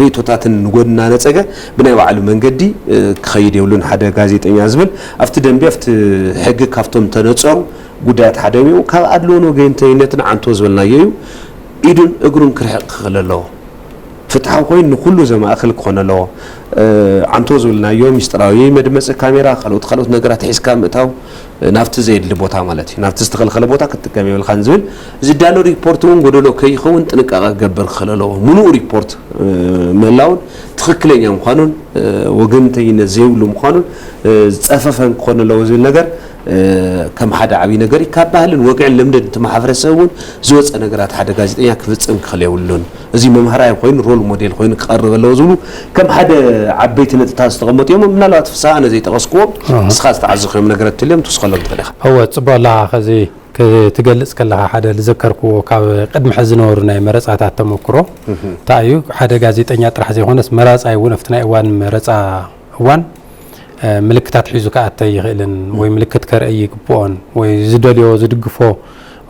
ርእይቶታትን ንጎድና ነጸገ ብናይ ባዕሉ መንገዲ፣ እ፣ ክኸይድ የብሉን ሓደ ጋዜጠኛ ዝብል ኣብቲ ደንቢ፣ ኣብቲ ሕጊ ካብቶም ተነጸሩ ጉዳያት ሓደ እዩ። ካብ ኣድልዎን ወገንተኝነትን ዓንቶ ዝበልናዮ እዩ። ኢዱን እግሩን ክርሕቕ ክኽእል ኣለዎ። ፍትሓዊ ኮይኑ ንኩሉ ዘማእክል ክኾን ኣለዎ። እ፣ ዓንቶ ዝብልናዮ ሚስጥራዊ መድመፂ ካሜራ፣ ካልኦት ካልኦት ነገራት ሒዝካ ምእታው፣ እ፣ ናብቲ ዘየድሊ ቦታ ማለት እዩ። ናብቲ ዝተኸልከለ ቦታ ክትጥቀም የብልካን ዝብል ዝዳሎ ሪፖርት እውን ጎደሎ ከይኸውን ጥንቃቐ ክገብር ክኽእል ኣለዎ። ምሉእ ሪፖርት፣ እ፣ ምህላውን ትኽክለኛ ምዃኑን፣ እ፣ ወገንተኝነት ዘይብሉ ምዃኑን፣ እ፣ ዝፀፈፈን ክኾን ኣለዎ ዝብል ነገር፣ እ፣ ከም ሓደ ዓብዪ ነገር እዩ። ካብ ባህልን ወግዕን ልምድን እቲ ማሕበረሰብ እውን ዝወፀ ነገራት ሓደ ጋዜጠኛ ክፍፅም ክኽእል የብሉን። እዚ መምሃራይ ኮይኑ፣ ሮል ሞዴል ኮይኑ ክቐርብ ኣለዎ ዝብሉ ከም ሓደ ዓበይቲ ነጥብታት ዝተቐመጡ እዮም። ምናልባት ፍስሃ፣ ኣነ ዘይጠቐስክዎም፣ ኣሃ። ንስኻ ዝተዓዘኽዮም ነገራት ተልዮም ትውስኸሎም ትኽእል ኢኻ። እወ፣ ጽቡቕ ኣለኻ። ከዚ ክትገልጽ ከለኻ ሓደ ዝዘከርክዎ ካብ ቅድሚ ሕዚ ዝነበሩ ናይ መረጻታት ተመክሮ እህ። እንታይ እዩ፣ ሓደ ጋዜጠኛ ጥራሕ ዘይኮነስ መራጻይ እውን ኣብቲ ናይ እዋን መረጻ እዋን፣ እ፣ ምልክታት ሒዙ ክኣተ ይኽእልን ወይ ምልክት ከርኢ ይግብኦን ወይ ዝደልዮ ዝድግፎ፣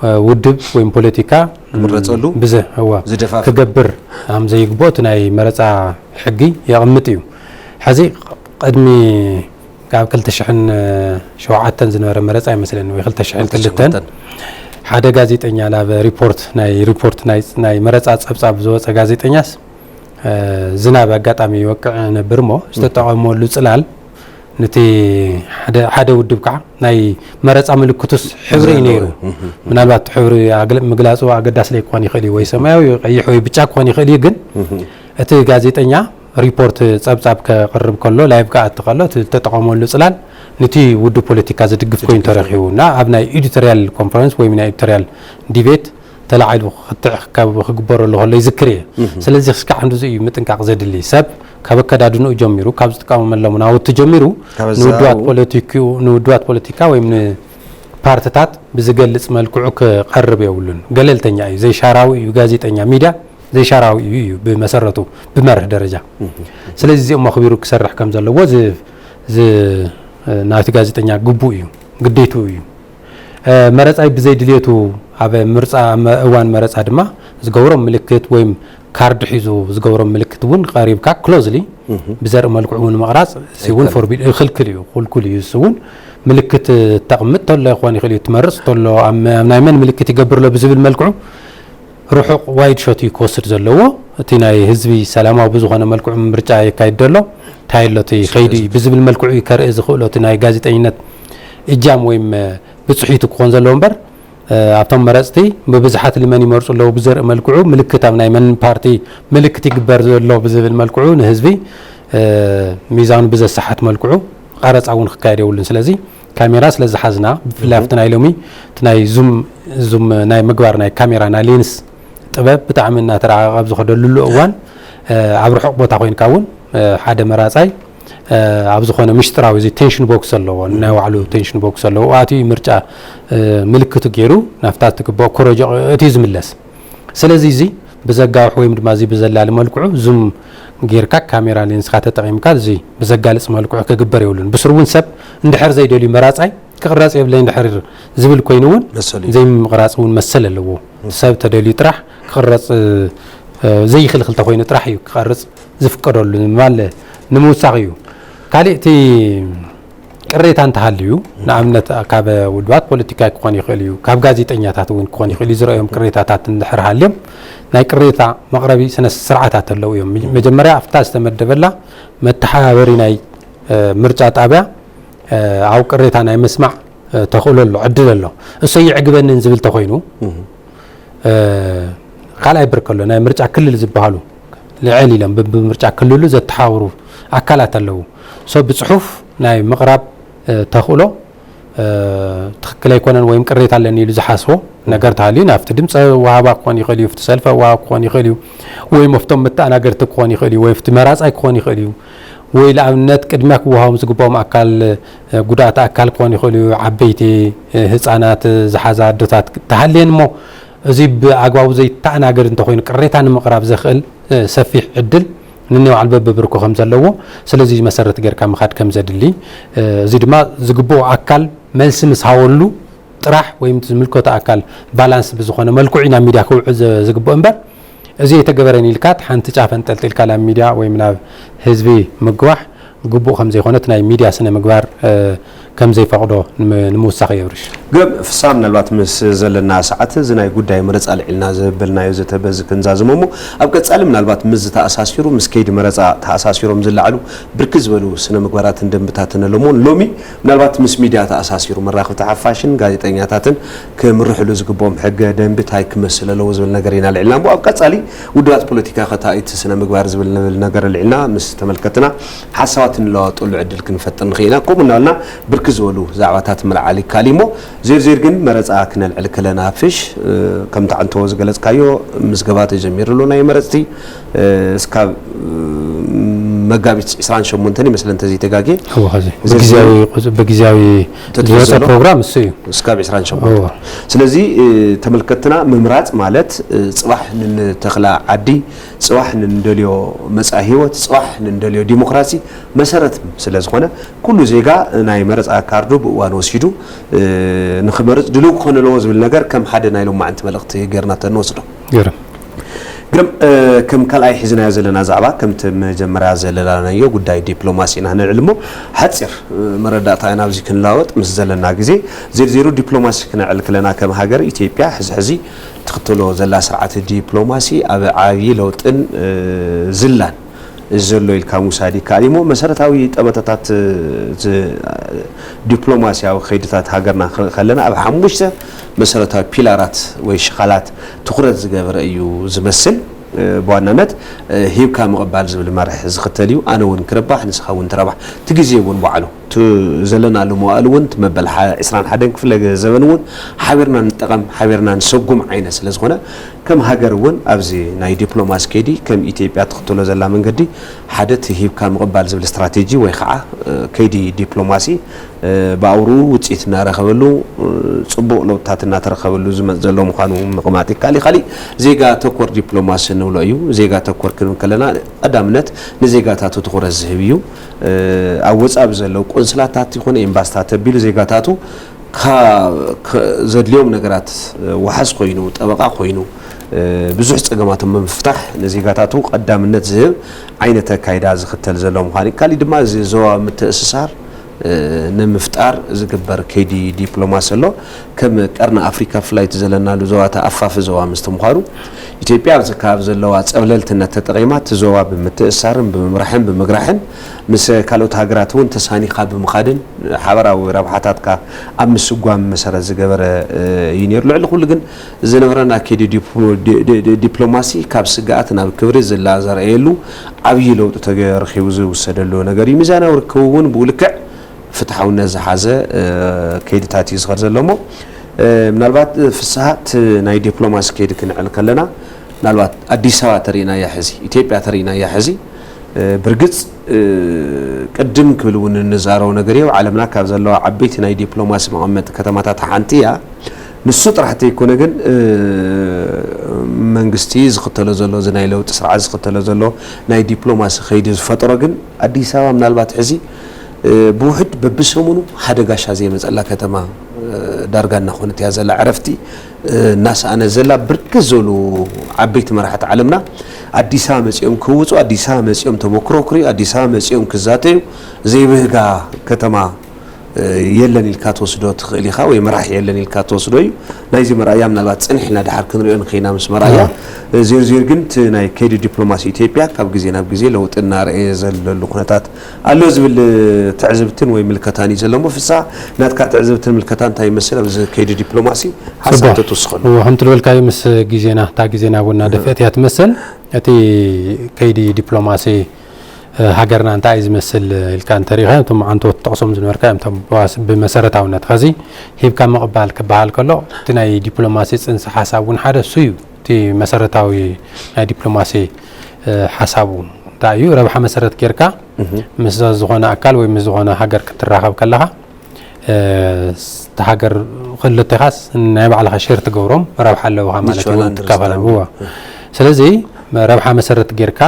እ፣ ውድብ ወይ ፖለቲካ፣ ም፣ ክምረጸሉ ብዘ-፣ እዋ፣ ዝደፋፍ። ክገብር ከም ዘይግብኦ እቲ ናይ መረጻ ሕጊ የቕምጥ እዩ። ሕዚ ቅድሚ ካብ ክልተ ሽሕን ሸውዓተን ዝነበረ መረጻ ይመስለኒ ወይ ክልተ ሽሕን ክልተን ሓደ ጋዜጠኛ ናብ ሪፖርት ናይ ሪፖርት ናይ፣ ናይ መረጻ ጸብጻብ ዝወጸ ጋዜጠኛስ፣ እ፣ ዝናብ ኣጋጣሚ ይወቅዕ ነብር እሞ ዝተጠቐመሉ ጽላል ነቲ ሓደ፣ ሓደ ውድብ ከዓ ናይ መረጻ ምልክቱስ ሕብሪ እዩ ነይሩ። እህ። ምናልባት ሕብሪ ኣግል-፣ ምግላጹ ኣገዳሲ ለይክኾን ይኽእል እዩ፣ ወይ ሰማያዊ ወይ ቀይሕ ወይ ብጫ ክኾን ይኽእል እዩ። ግን እህ። እቲ ጋዜጠኛ ሪፖርት ጸብጻብ ከቕርብ ከሎ፣ ላይቭ ክኣቲ ከሎ፣ እቲ ዝተጠቐመሉ ጽላል ነቲ ውድብ ፖለቲካ ዝድግፍ ኮይኑ ተረኺቡ እና ኣብ ናይ ኤዲቶሪያል ኮንፈረንስ ወይ ናይ ኤዲቶሪያል ዲቤት ተላዒሉ ክትዕ ካብ ክግበረሉ ከሎ ይዝክር እየ። እህ። ስለዚ ክስካዕ ክንድዚ እዩ ምጥንቃቕ ዘድሊ። ሰብ ካብ ኣከዳድንኡ ጀሚሩ፣ ካብ ዝጥቀመሎም ናውቲ ጀሚሩ፣ ካብ ንውድባት ኣዘራርባኡ። ፖለቲክኡ፣ ንውድባት ፖለቲካ ወይ ንፓርትታት ብዝገልጽ መልክዑ ክቐርብ የብሉን። ገለልተኛ እዩ፣ ዘይሻራዊ እዩ፣ ጋዜጠኛ ሚድያ ዘይሻራዊ እዩ፣ እዩ ብመሰረቱ፣ ብመርህ ደረጃ። እህ። ስለዚ እዚኦም ኣኽቢሩ ክሰርሕ ከም ዘለዎ ዝ-፣ ዝ-፣ ናይቲ ጋዜጠኛ ግቡእ እዩ፣ ግዴትኡ እዩ። እ፣ መረጻይ ብዘይ ድልየቱ ኣብ ምርጻ፣ መ-፣ እዋን መረጻ ድማ ዝገብሮም ምልክት ወይም ካርድ ሒዙ ዝገብሮም ምልክት እውን ቀሪብካ ክሎዝሊ እህ። ብዘርኢ መልክዑ እውን ምቕራጽ፣ እዚ እውን ኣይከኣልን። ፎርቢድ-፣ ክልክል እዩ፣ ክልኩል እዩ። እዚ እውን ምልክት ተቕምጥ ተሎ ክኾን ይኽእል እዩ፣ ትመርጽ ተሎ ኣብ መ-፣ ኣብ ናይ መን ምልክት ይገብር ኣሎ ብዝብል መልክዑ ርሑቕ ዋይድ ሾት እዩ ክወስድ ዘለዎ። እቲ ናይ ህዝቢ ሰላማዊ ብዝኾነ መልክዑ ምርጫ የካይድ ዘሎ እንታይ ኣሎ እቲ ከይዲ እዩ ብዝብል መልክዑ እዩ ከርኢ ዝኽእሎ። እቲ ናይ ጋዜጠኝነት እጃም ወይም፣ እ፣ ብፅሒቱ ክኾን ዘለዎ እምበር፣ እ፣ ኣብቶም መረፅቲ ብብዝሓት ልመን ይመርፁ ኣለዉ ብዘርኢ መልክዑ ምልክት ኣብ ናይ መን ፓርቲ ምልክት ይግበር ዘሎ ብዝብል መልክዑ ንህዝቢ፣ እ፣ ሚዛኑ ብዘሰሓት መልክዑ ቀረፃ እውን ክካየድ የብሉን። ስለዚ ካሜራ ስለ ዝሓዝና፣ ብፍላይ ኣብቲ ናይ ሎሚ፣ እቲ ናይ ዙም፣ ዙም ናይ ምግባር ናይ ካሜራ፣ ናይ ሌንስ ጥበብ ብጣዕሚ እናተራቐቐ ኣብ ዝኸደሉሉ እዋን፣ እ፣ ኣብ ርሑቕ ቦታ ኮይንካ እውን፣ እ፣ ሓደ መራጻይ፣ እ፣ ኣብ ዝኾነ ምሽጥራዊ፣ እዚ ቴንሽን ቦክስ ኣለዎ፣ ናይ ባዕሉ ቴንሽን ቦክስ ኣለዎ። ኣብኡ ኣትዩ ምርጫ፣ እ፣ ምልክቱ ገይሩ ናብታ ትግብኦ ኮረጆ ኣእትዩ ዝምለስ። ስለዚ እዚ ብዘጋውሕ ወይም ድማ እዚ ብዘላሊ መልክዑ ዙም ጌርካ ካሜራ ሌንስካ ተጠቒምካ እዚ ብዘጋልጽ መልክዑ ክግበር የብሉን። ብስሩ እውን ሰብ እንድሕር ዘይደልዩ መራጻይ ክቕረጽ የብለይ እንድሕር ዝብል ኮይኑ እውን መሰል እዩ። ዘይምቕራጽ እውን መሰል ኣለዎ። ሰብ ተደልዩ ጥራሕ ክቕረጽ፣ እ፣ ዘይኽእል ክልተ ኮይኑ ጥራሕ እዩ ክቐርጽ ዝፍቀደሉ። ማለ ንምውሳኽ እዩ። ካልእ እቲ ቅሬታ እንተሃልዩ፣ ንኣብነት ካብ ውድባት ፖለቲካ ክኾን ይኽእል እዩ፣ ካብ ጋዜጠኛታት እውን ክኾን ይኽእል እዩ፣ ዝረኣዮም ቅሬታታት እንድሕር ሃልዮም፣ ናይ ቅሬታ መቕረቢ ስነ ስርዓታት ኣለዉ እዮም። መጀመርያ ኣብታ ዝተመደበላ መተሓባበሪ ናይ ምርጫ ጣብያ ኣብ ቅሬታ ናይ ምስማዕ ተኽእሎ ኣሎ፣ ዕድል ኣሎ። እሶ ይዕግበንን ዝብል ተኾይኑ፣ ካልኣይ ብርክ ኣሎ፣ ናይ ምርጫ ክልል ዝበሃሉ ልዕል ኢሎም ብምርጫ ክልሉ ዘተሓውሩ ኣካላት ኣለዉ። ሶ ብፅሑፍ ናይ ምቕራብ ተኽእሎ ትኽክል ኣይኮነን ወይም ቅሬታ ኣለኒ ኢሉ ዝሓስቦ ነገር ተሃልዩ፣ ናብቲ ድምፂ ወሃባ ክኾን ይኽእል እዩ፣ ኣብቲ ሰልፊ ወሃባ ክኾን ይኽእል እዩ፣ ወይም ኣብቶም መተኣናገርቲ ክኾን ይኽእል እዩ፣ ወይ ኣብቲ መራፃይ ክኾን ይኽእል እዩ፣ ወይ ንኣብነት ቅድሚያ ክወሃቦም ዝግባኦም ኣካል ጉዳእቲ ኣካል ክኾን ይኽእል እዩ፣ ዓበይቲ፣ ህፃናት ዝሓዛ ኣዶታት ተሃልየን እሞ፣ እዚ ብኣግባቡ ዘይተኣናገድ እንተኾይኑ ቅሬታ ንምቕራብ ዘኽእል ሰፊሕ ዕድል ንናይ ባዕሉ በብብርኩ ከም ዘለዎ፣ ስለዚ መሰረት ጌርካ ምኻድ ከም ዘድሊ፣ እዚ ድማ ዝግብኦ ኣካል መልሲ ምስ ሃበሉ ጥራሕ ወይም ዝምልከቶ ኣካል ባላንስ ብዝኾነ መልክዑ ኢና ሚድያ ክውዕል ዝግብኦ እምበር፣ እዚ ኣይተገበረን ኢልካ ሓንቲ ጫፍ ኣንጠልጢልካ ናብ ሚድያ ወይም ናብ ህዝቢ ምግዋሕ ግቡእ ከም ዘይኮነ እቲ ናይ ሚድያ ስነ ምግባር ከም ዘይፈቕዶ ንምውሳኽ የብርሽ። ግርም ፍሳ፣ ምናልባት ምስ ዘለና ሰዓት እዚ ናይ ጉዳይ መረፃ ኣልዒልና ዘበልናዮ ዘተ በዚ ክንዛዝሞ እሞ፣ ኣብ ቀፃሊ ምናልባት ምስ ዝተኣሳሲሩ ምስ ከይዲ መረፃ ተኣሳሲሮም ዝለዓሉ ብርክት ዝበሉ ስነ ምግባራትን ደንብታትን ኣለዎ። ሎሚ ምናልባት ምስ ሚድያ ተኣሳሲሩ መራኸብቲ ሓፋሽን ጋዜጠኛታትን ክምርሕሉ ዝግብኦም ሕገ ደንቢ ታይ ክመስል ኣለዎ ዝብል ነገር ኢና ኣልዒልና እሞ፣ ኣብ ቀፃሊ ውድባት ፖለቲካ ከ ታይ እቲ ስነ ምግባር ዝብል ንብል ነገር ኣልዒልና ምስ ተመልከትና ሓሳባት እንለዋወጠሉ ዕድል ክንፈጥር ንኽእል ኢና። ከምኡ እናበልና ብርክት ዝበሉ ዛዕባታት ምልዓል ይከኣል እዩ እሞ፣ ዜርዜር ግን መረፃ ክነልዕል ከለና ፍሽ ከምቲ ዓንተዎ ዝገለፅካዮ ምዝገባ ተጀሚሩ ኣሎ ናይ መረፅቲ እስካብ መጋቢት ዕስራን ሸሞንተን ይመስለኒ እንተዘይተጋግየ። እወ፣ ኸዚ እዚ ብግዝያዊ ቁጽ- ብግዝያዊ ተትሕዞ ዝወፀ ዘሎ? ፕሮግራም እሱ እዩ። እስካብ ዕስራን ሸሞንተን። እወ። ስለዚ ተመልከትና ምምራፅ ማለት ፅባሕ ንንተኽላ ዓዲ፣ ፅባሕ ንንደልዮ መፃኢ ህይወት፣ ፅባሕ ንንደልዮ ዲሞክራሲ መሰረት ስለ ዝኾነ፣ ኩሉ ዜጋ ናይ መረፃ ካርዱ ብእዋን ወሲዱ ንኽመርፅ ድልው ክኾን ኣለዎ ዝብል ነገር ከም ሓደ ናይ ሎማዕንቲ መልእኽቲ ጌርና ተንወስዶ። ገርም። ግርም፣ ከም ካልኣይ ሒዝናዮ ዘለና ዛዕባ፣ ከምቲ መጀመርያ ዘለናዮ ጉዳይ ዲፕሎማሲ ኢና ነልዕል እሞ፣ ሓፂር መረዳእታ ኢና ኣብዚ ክንለዋወጥ ምስ ዘለና ግዜ፣ ዜርዜሩ ዲፕሎማሲ ክነዕል ክለና ከም ሃገር ኢትዮጵያ ሕዚ ሕዚ ትኽተሎ ዘላ ስርዓት ዲፕሎማሲ ኣብ ዓብዪ ለውጥን ዝላን ዘሎ ኢልካ ምውሳድ ይከኣል እሞ፣ መሰረታዊ ጠመተታት ዲፕሎማሲያዊ ከይድታት ሃገርና ክንርኢ ከለና ኣብ ሓሙሽተ መሰረታዊ ፒላራት ወይ ሽኻላት ትኹረት ዝገበረ እዩ ዝመስል። ብዋናነት ሂብካ ምቕባል ዝብል መርሕ ዝኽተል እዩ። ኣነ እውን ክርባሕ፣ ንስኻ እውን ትረባሕ። እቲ ግዜ እውን ባዕሉ፣ እቲ ዘለናሉ መዋእል እውን፣ እቲ መበል ዕስራን ሓደን ክፍለ ዘበን እውን ሓቢርና ንጠቐም፣ ሓቢርና ንሰጉም ዓይነት ስለ ዝኾነ፣ ከም ሃገር እውን ኣብዚ ናይ ዲፕሎማሲ ከይዲ ከም ኢትዮጵያ ትኽተሎ ዘላ መንገዲ ሓደ እቲ ሂብካ ምቕባል ዝብል ስትራቴጂ ወይ ከዓ ከይዲ ዲፕሎማሲ ብኣውርኡ ውፅኢት እናረኸበሉ ፅቡቕ ለውጥታት እናተረኸበሉ ዝመፅ ዘሎ ምዃኑ ምቕማጥ ይከኣል እዩ። ካሊእ ዜጋ ተኮር ዲፕሎማሲ ንብሎ እዩ። ዜጋ ተኮር ክንብል ከለና ቀዳምነት ንዜጋታቱ ትኹረት ዝህብ እዩ። ኣብ ወፃኢ ብዘለዉ ቆንስላታት ይኹን ኤምባስታት ኣቢሉ ዜጋታቱ ዘድልዮም ነገራት ዋሓዝ ኮይኑ፣ ጠበቓ ኮይኑ፣ ብዙሕ ፀገማቶም ብምፍታሕ ንዜጋታቱ ቀዳምነት ዝህብ ዓይነት ኣካይዳ ዝኽተል ዘሎ ምዃኑ እዩ። ካሊእ ድማ እዚ ዞባ ምትእስሳር ንምፍጣር ዝግበር ከይዲ ዲፕሎማሲ ኣሎ። ከም ቀርኒ ኣፍሪካ ብፍላይ እቲ ዘለናሉ ዞባ እቲ ኣፋፊ ዞባ ምስቲ ምዃኑ ኢትዮጵያ ኣብዚ ከባቢ ዘለዋ ፀብለልትነት ተጠቒማ እቲ ዞባ ብምትእስሳርን ብምምራሕን ብምግራሕን ምስ ካልኦት ሃገራት እውን ተሳኒኻ ብምኻድን ሓበራዊ ረብሓታትካ ኣብ ምስጓም መሰረት ዝገበረ እዩ ነይሩ። ልዕሊ ኩሉ ግን ዝነበረና ከይዲ ዲፕሎማሲ ካብ ስግኣት ናብ ክብሪ ዝላ ዘርኣየሉ ዓብዪ ለውጢ ተረኺቡ ዝውሰደሉ ነገር እዩ። ሚዛናዊ ርክብ እውን ብኡ ልክዕ ፍትሓውነት ዝሓዘ ከይድታት እዩ ዝኸድ ዘሎ እሞ፣ ምናልባት ፍስሃ እቲ ናይ ዲፕሎማሲ ከይዲ ክንዕል ከለና ምናልባት ኣዲስ ኣበባ ተሪእናያ ሕዚ፣ ኢትዮጵያ ተሪእናያ ሕዚ፣ ብርግፅ ቅድም ክብል እውን እንዛረቦ ነገር እዩ። ኣብ ዓለምና ካብ ዘለዋ ዓበይቲ ናይ ዲፕሎማሲ መቐመጢ ከተማታት ሓንቲ እያ። ንሱ ጥራሕ ተይኮነ ግን መንግስቲ ዝኽተሎ ዘሎ፣ እዚ ናይ ለውጢ ስርዓት ዝኽተሎ ዘሎ ናይ ዲፕሎማሲ ከይዲ ዝፈጠሮ ግን ኣዲስ ኣበባ ምናልባት ሕዚ ብውሕድ በብሰሙኑ ሓደ ጋሻ ዘይመፀላ ከተማ ዳርጋ እናኾነት እያ ዘላ። ዕረፍቲ እናሰኣነ ዘላ። ብርክት ዝበሉ ዓበይቲ መራሕቲ ዓለምና ኣዲስ ኣበባ መፂኦም ክህውፁ፣ ኣዲስ ኣበባ መፂኦም ተመክሮ ክርእዩ፣ ኣዲስ ኣበባ መፂኦም ክዛተዩ ዘይብህጋ ከተማ የለን ኢልካ ትወስዶ ትኽእል ኢኻ፣ ወይ መራሒ የለን ኢልካ ትወስዶ እዩ። ናይዚ መርኣያ ምናልባት ፅንሕ ኢልና ድሓር ክንሪኦ ንኽኢና ምስ መርኣያ። ዜርዜር ግን እቲ ናይ ከይዲ ዲፕሎማሲ ኢትዮጵያ ካብ ግዜ ናብ ግዜ ለውጢ እናርኣየ ዘለሉ ኩነታት ኣሎ ዝብል ትዕዝብትን ወይ ምልከታን እዩ ዘሎ። እሞ ፍስሃ፣ ናትካ ትዕዝብትን ምልከታ እንታይ ይመስል? ኣብዚ ከይዲ ዲፕሎማሲ ሓሳብ ተትውስኸሉ። እዎ፣ ከምቲ ዝበልካዮ ምስ ግዜና፣ እታ ግዜና እውን እናደፍአት እያ ትመስል። እቲ ከይዲ ዲፕሎማሲ ሃገርና እንታይ እዩ ዝመስል ኢልካ እንተሪኢኻ፣ እቶም ዓንተወት ትጠቕሶም ዝነበርካ እዮም። እቶም ብዋስ-፣ ብመሰረታውነት ኸዚ ሂብካ ምቕባል ክበሃል ከሎ፣ እቲ ናይ ዲፕሎማሲ ጽንሰ ሓሳብ እውን ሓደ እሱ እዩ። እቲ መሰረታዊ ናይ ዲፕሎማሲ ሓሳቡ እንታይ እዩ? ረብሓ መሰረት ጌርካ ምስ ዝኾነ ኣካል ወይ ምስ ዝኾነ ሃገር ክትራኸብ ከለኻ፣ እቲ ሃገር ክልቴኻስ ናይ ባዕልኻ ሼር ትገብሮም ረብሓ ኣለውኻ ማለት እዩ። ትካፈሎም እዎ። ስለዚ ረብሓ መሰረት ጌርካ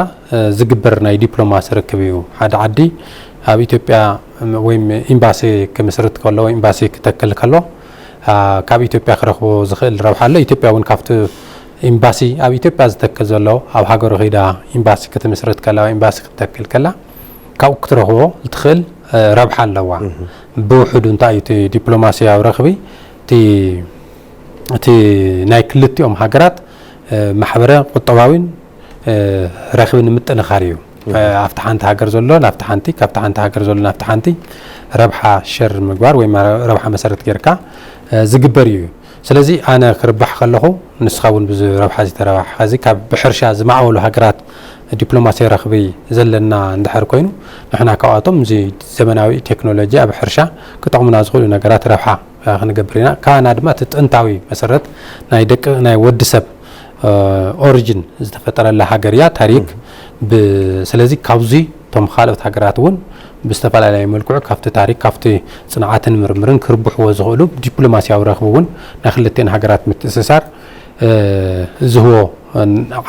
ዝግበር ናይ ዲፕሎማሲ ርክብ እዩ። ሓደ ዓዲ ኣብ ኢትዮጵያ ወይም ኤምባሲ ክምስርት ከሎ ወይ ኤምባሲ ክተክል ከሎ፣ ካብ ኢትዮጵያ ክረኽቦ ዝኽእል ረብሓ ኣሎ። ኢትዮጵያ እውን ካብቲ ኤምባሲ፣ ኣብ ኢትዮጵያ ዝተክል ዘሎ፣ ኣብ ሃገሩ ከይዳ ኤምባሲ ክትምስርት ከላ፣ ኤምባሲ ክትተክል ከላ፣ ካብኡ ክትረኽቦ እትኽእል ረብሓ ኣለዋ። ብውሕዱ እንታይ እዩ እቲ ዲፕሎማሲያዊ ረኽቢ? እቲ፣ እቲ ናይ ክልቲኦም ሃገራት ማሕበረ ቁጠባዊን ረኽቢ ንምጥንኻር እዩ። ኣብቲ ሓንቲ ሃገር ዘሎ ናብቲ ሓንቲ፣ ካብቲ ሓንቲ ሃገር ዘሎ ናብቲ ሓንቲ ረብሓ ሸር ምግባር ወይ ረብሓ መሰረት ጌርካ ዝግበር እዩ። ስለዚ ኣነ ክርባሕ ከለኹ ንስኻ እውን ብዙ ረብሓ ዝተረባሕ። ከዚ ካብ ብሕርሻ ዝማዕበሉ ሃገራት ዲፕሎማሲ ረኽቢ ዘለና እንድሕር ኮይኑ፣ ንሕና ካብኣቶም እዚ ዘመናዊ ቴክኖሎጂ ኣብ ሕርሻ ክጠቕሙና ዝኽእሉ ነገራት ረብሓ ክንገብር ኢና። ካባና ድማ እቲ ጥንታዊ መሰረት ናይ ደቂ፣ ናይ ወዲ ሰብ ኦሪጂን ዝተፈጠረላ ሃገር እያ። ታሪክ ብ-፣ ስለዚ ካብዚ እቶም ካልኦት ሃገራት እውን ብዝተፈላለየ መልክዑ ካብቲ ታሪክ፣ ካብቲ ጽንዓትን ምርምርን ክርብሕዎ ዝኽእሉ ዲፕሎማሲያዊ ረኽቢ እውን ናይ ክልቲኤን ሃገራት ምትእስሳር ዝህቦ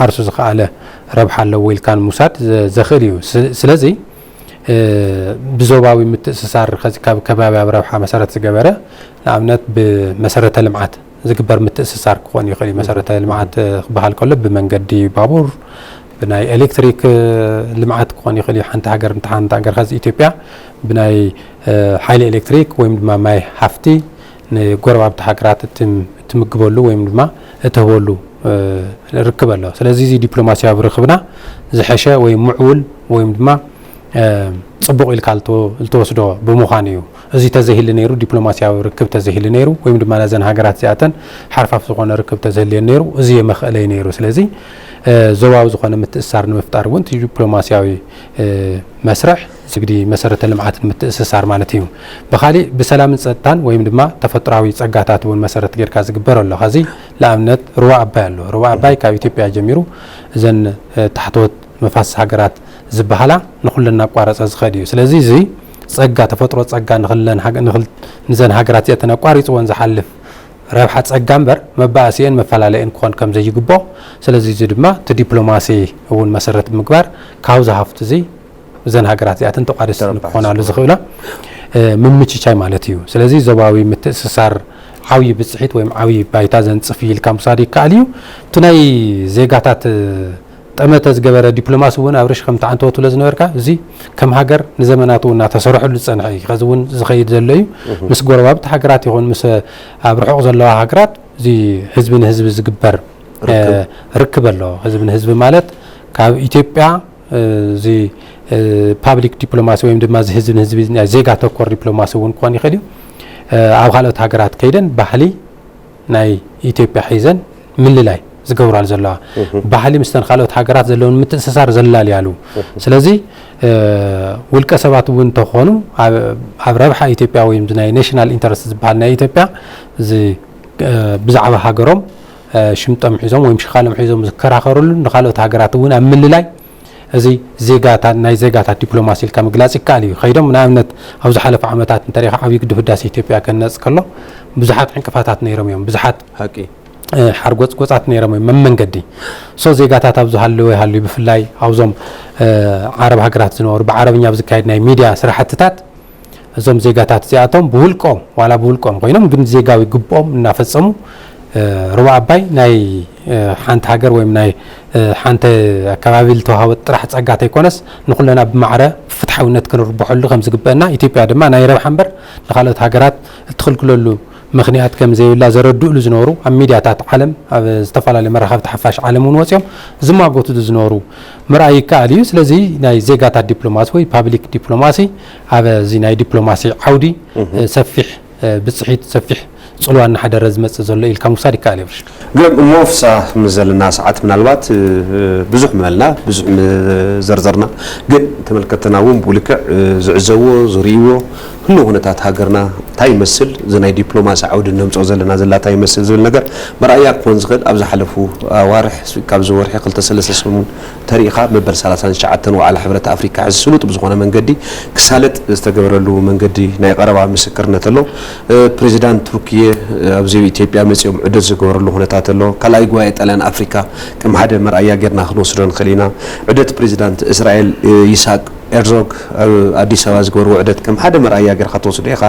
ዓርሱ ዝኸኣለ ረብሓ ኣለዎ ኢልካ ንምውሳድ ዘ-፣ ዘኽእል እዩ። ስ-፣ ስለዚ ብዞባዊ ምትእስሳር ከዚ ካብ ከባብያዊ ረብሓ መሰረት ዝገበረ፣ ንኣብነት ብመሰረተ ልምዓት ዝግበር ምትእስሳር ክኾን ይኽእል እዩ። መሰረተ ልምዓት ክበሃል ከሎ ብመንገዲ ባቡር፣ ብናይ ኤሌክትሪክ ልምዓት ክኾን ይኽእል እዩ። ሓንቲ ሃገር እንተ ሓንቲ ሃገር ከዚ ኢትዮጵያ ብናይ ሓይሊ ኤሌክትሪክ ወይም ድማ ማይ ሃፍቲ ንጎረባብቲ ሃገራት እትም-፣ እትምግበሉ ወይም ድማ እትህበሉ ርክብ ኣሎ። ስለዚ እዚ ዲፕሎማሲያዊ ርክብና ዝሐሸ ወይ ምዕቡል ወይም ድማ ጽቡቕ ኢልካ ልትወ-፣ ልትወስዶ ብምዃኑ እዩ። እዚ ተዘይህሉ ነይሩ፣ ዲፕሎማሲያዊ ርክብ ተዘይህሉ ነይሩ፣ ወይም ድማ ነዘን ሃገራት እዚኣተን ሓርፋፍ ዝኾነ ርክብ ተዘይህልየን ነይሩ፣ እዚ የመኽእለይ ነይሩ። ስለዚ ዞባዊ ዝኾነ ምትእስሳር ንምፍጣር እውን እቲ ዲፕሎማሲያዊ መስርሕ ዝግዲ መሰረተ ልምዓት ንምትእስሳር ማለት እዩ። ብኻሊእ ብሰላምን ጸጥታን ወይም ድማ ተፈጥራዊ ጸጋታት እውን መሰረት ጌርካ ዝግበር ኣሎ። ኸዚ ንኣብነት ሩባ ኣባይ ኣሎ። ሩባ ኣባይ ካብ ኢትዮጵያ ጀሚሩ እዘን ታሕተወት መፋስስ ሃገራት ዝበሃላ ንኹለን እናቋረጸ ዝኸድ እዩ። ስለዚ እዚ ጸጋ፣ ተፈጥሮ ጸጋ ንኽለን ሃገ-፣ ንኽል-፣ ንዘን ሃገራት እዚኣተን ኣቋሪጽወን ዝሓልፍ ረብሓ ጸጋ እምበር መባእሲኤን መፈላለይኤን ክኾን ከም ዘይግቦ፣ ስለዚ እዚ ድማ እቲ ዲፕሎማሲ እውን መሰረት ብምግባር ካብዚ ሃፍቲ እዚ እዘን ሃገራት እዚኣተን ተቋደስቲ ክኾናሉ ዝኽእላ ምምችቻይ ማለት እዩ። ስለዚ ዞባዊ ምትእስሳር ዓብዪ ብፅሒት ወይም ዓብዪ ባይታ ዘንፅፍ ኢልካ ምውሳድ ይከኣል እዩ። እቲ ናይ ዜጋታት ጠመተ ዝገበረ ዲፕሎማሲ እውን ኣብርሽ ከምቲ ዓንተወት ትብሎ ዝነበርካ፣ እዚ ከም ሃገር ንዘመናት እውን እናተሰርሐሉ ዝፀንሐ እዩ። ከዚ እውን ዝኸይድ ዘሎ እዩ። ምስ ጎረባብቲ ሃገራት ይኹን ምስ ኣብ ርሑቕ ዘለዋ ሃገራት እዚ ህዝቢ ንህዝቢ ዝግበር ርክብ ኣሎ። ህዝቢ ንህዝቢ ማለት ካብ ኢትዮጵያ እዚ ፓብሊክ ዲፕሎማሲ ወይም ድማ እዚ ህዝቢ ንህዝቢ ናይ ዜጋ ተኮር ዲፕሎማሲ እውን ክኾን ይኽእል እዩ። ኣብ ካልኦት ሃገራት ከይደን ባህሊ ናይ ኢትዮጵያ ሒዘን ምልላይ ዝገብራሉ ዘለዋ፣ ባህሊ ምስተን ካልኦት ሃገራት ዘለውን ምትእስሳር ዘላልያሉ። ስለዚ ውልቀ ሰባት እውን እንተኾኑ ኣብ፣ ኣብ ረብሓ ኢትዮጵያ ወይም ናይ ናሽናል ኢንተረስት ዝበሃል ናይ ኢትዮጵያ እዚ ብዛዕባ ሃገሮም ሽምጦም ሒዞም ወይም ሽኻሎም ሒዞም ዝከራኸሩሉ፣ ንኻልኦት ሃገራት እውን ኣብ ምልላይ፣ እዚ ዜጋታት፣ ናይ ዜጋታት ዲፕሎማሲ ኢልካ ምግላጽ ይከኣል እዩ። ከይዶም ንኣብነት ኣብ ዝሓለፈ ዓመታት እንተሪኢኻ ዓብዪ ግድብ ህዳሴ ኢትዮጵያ ክህነጽ ከሎ ብዙሓት ዕንቅፋታት ነይሮም እዮም። ብዙሓት ሓቂ። ሓርጎጽጎጻት ነይሮም እዮም። መመንገዲ። ሶ ዜጋታት ኣብ ዝሃለወ ይሃሉ፣ ብፍላይ ኣብዞም ዓረብ ሃገራት ዝነበሩ ብዓረብኛ ኣብ ዝካየድ ናይ ሚድያ ስራሕትታት እዞም ዜጋታት እዚኣቶም ብውልቆም ዋላ ብውልቆም ኮይኖም ግን ዜጋዊ ግብኦም እናፈጸሙ ሩባ ኣባይ ናይ ሓንቲ ሃገር ወይም ናይ ሓንቲ ኣከባቢ ዝተዋሃበት ጥራሕ ጸጋ ተይኮነስ ንኹለና ብማዕረ ፍትሓውነት ክንርብሐሉ ከም ዝግበአና ኢትዮጵያ ድማ ናይ ረብሓ እምበር ንካልኦት ሃገራት እትኽልክለሉ ምኽንያት ከም ዘይብላ ዘረድእሉ ዝነበሩ ኣብ ሚድያታት ዓለም ኣብ ዝተፈላለዩ መራኸብቲ ሓፋሽ ዓለም እውን ወፂኦም ዝማጎትሉ ዝነበሩ ምርኣይ ይከኣል እዩ። ስለዚ ናይ ዜጋታት ዲፕሎማሲ ወይ ፓብሊክ ዲፕሎማሲ ኣብዚ ናይ ዲፕሎማሲ ዓውዲ ሰፊሕ ብፅሒት ሰፊሕ ፅልዋ እናሓደረ ዝመፅእ ዘሎ ኢልካ ምውሳድ ይከኣል እዩ። ግን እሞ ፍሳ ምስ ዘለና ሰዓት ምናልባት ብዙሕ ምበልና ብዙሕ ዘርዘርና ግን ተመልከትና እውን ብልክዕ ዝዕዘብዎ ዝርእይዎ ህሉ ኩነታት ሃገርና እንታይ ይመስል እዚ ናይ ዲፕሎማሲ ዓውዲ ነምፅኦ ዘለና ዘላ እንታይ ይመስል ዝብል ነገር መርኣያ ክኾን ዝኽእል ኣብ ዝሓለፉ ኣዋርሕ ካብዚ ወርሒ ክልተ ሰለስተ ሰሙን ተሪኢኻ መበል ሰላሳን ትሽዓተን ዋዕላ ሕብረት ኣፍሪካ ሕዚ ስሉጥ ብዝኾነ መንገዲ ክሳለጥ ዝተገበረሉ መንገዲ ናይ ቀረባ ምስክርነት ኣሎ። ፕሬዚዳንት ቱርክየ ኣብዚ ኢትዮጵያ መፂኦም ዑደት ዝገበረሉ ኩነታት ኣሎ። ካልኣይ ጉባኤ ጣልያን ኣፍሪካ ከም ሓደ መርኣያ ጌርና ክንወስዶ ንኽእል ኢና። ዑደት ፕሬዚዳንት እስራኤል ይስሐቅ ሄርዞግ ኣብ ኣዲስ ኣበባ ዝገበርዎ ዑደት ከም ሓደ መርኣያ ጌርካ ትወስዶ ኢኻ።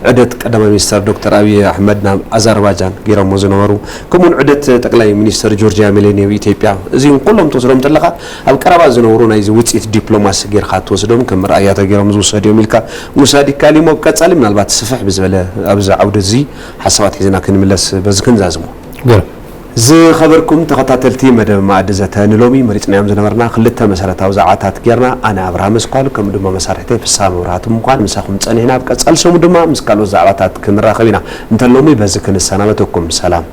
ዑደት ቀዳማይ ሚኒስተር ዶክተር ኣብይ ኣሕመድ ናብ ኣዘርባጃን ጌሮሞ ዝነበሩ ከምኡውን ዑደት ጠቅላይ ሚኒስተር ጆርጂያ ሜሎኒ ኣብ ኢትዮጵያ እዚኦም ኩሎም ትወስዶም እንተለኻ ኣብ ቀረባ ዝነበሩ ናይዚ ውፅኢት ዲፕሎማሲ ጌርካ ትወስዶም ከም መርኣያ ተገይሮም ዝውሰዱ እዮም ኢልካ ምውሳድ ይከኣል እዩ። እሞ ብቀፃሊ ምናልባት ስፍሕ ብዝበለ ኣብዚ ዓውዲ እዚ ሓሳባት ሒዝና ክንምለስ በዚ ክንዛዝሞ። ግርም። ዝኸበርኩም ተኸታተልቲ መደብ ማእዲ ዘተ ንሎሚ መሪፅናዮም ዝነበርና ክልተ መሰረታዊ ዛዕባታት ጌርና ኣነ ኣብርሃም ኣስኳሉ ከምኡ ድማ መሳርሕተይ ፍስሃ መብራህቱ ምዃን ምሳኹም ፀኒሕና ኣብ ቀፃሊ ሰሙን ድማ ምስ ካልኦት ዛዕባታት ክንራኸብ ኢና። እንተ ሎሚ በዚ ክንሰናበተኩም ሰላም።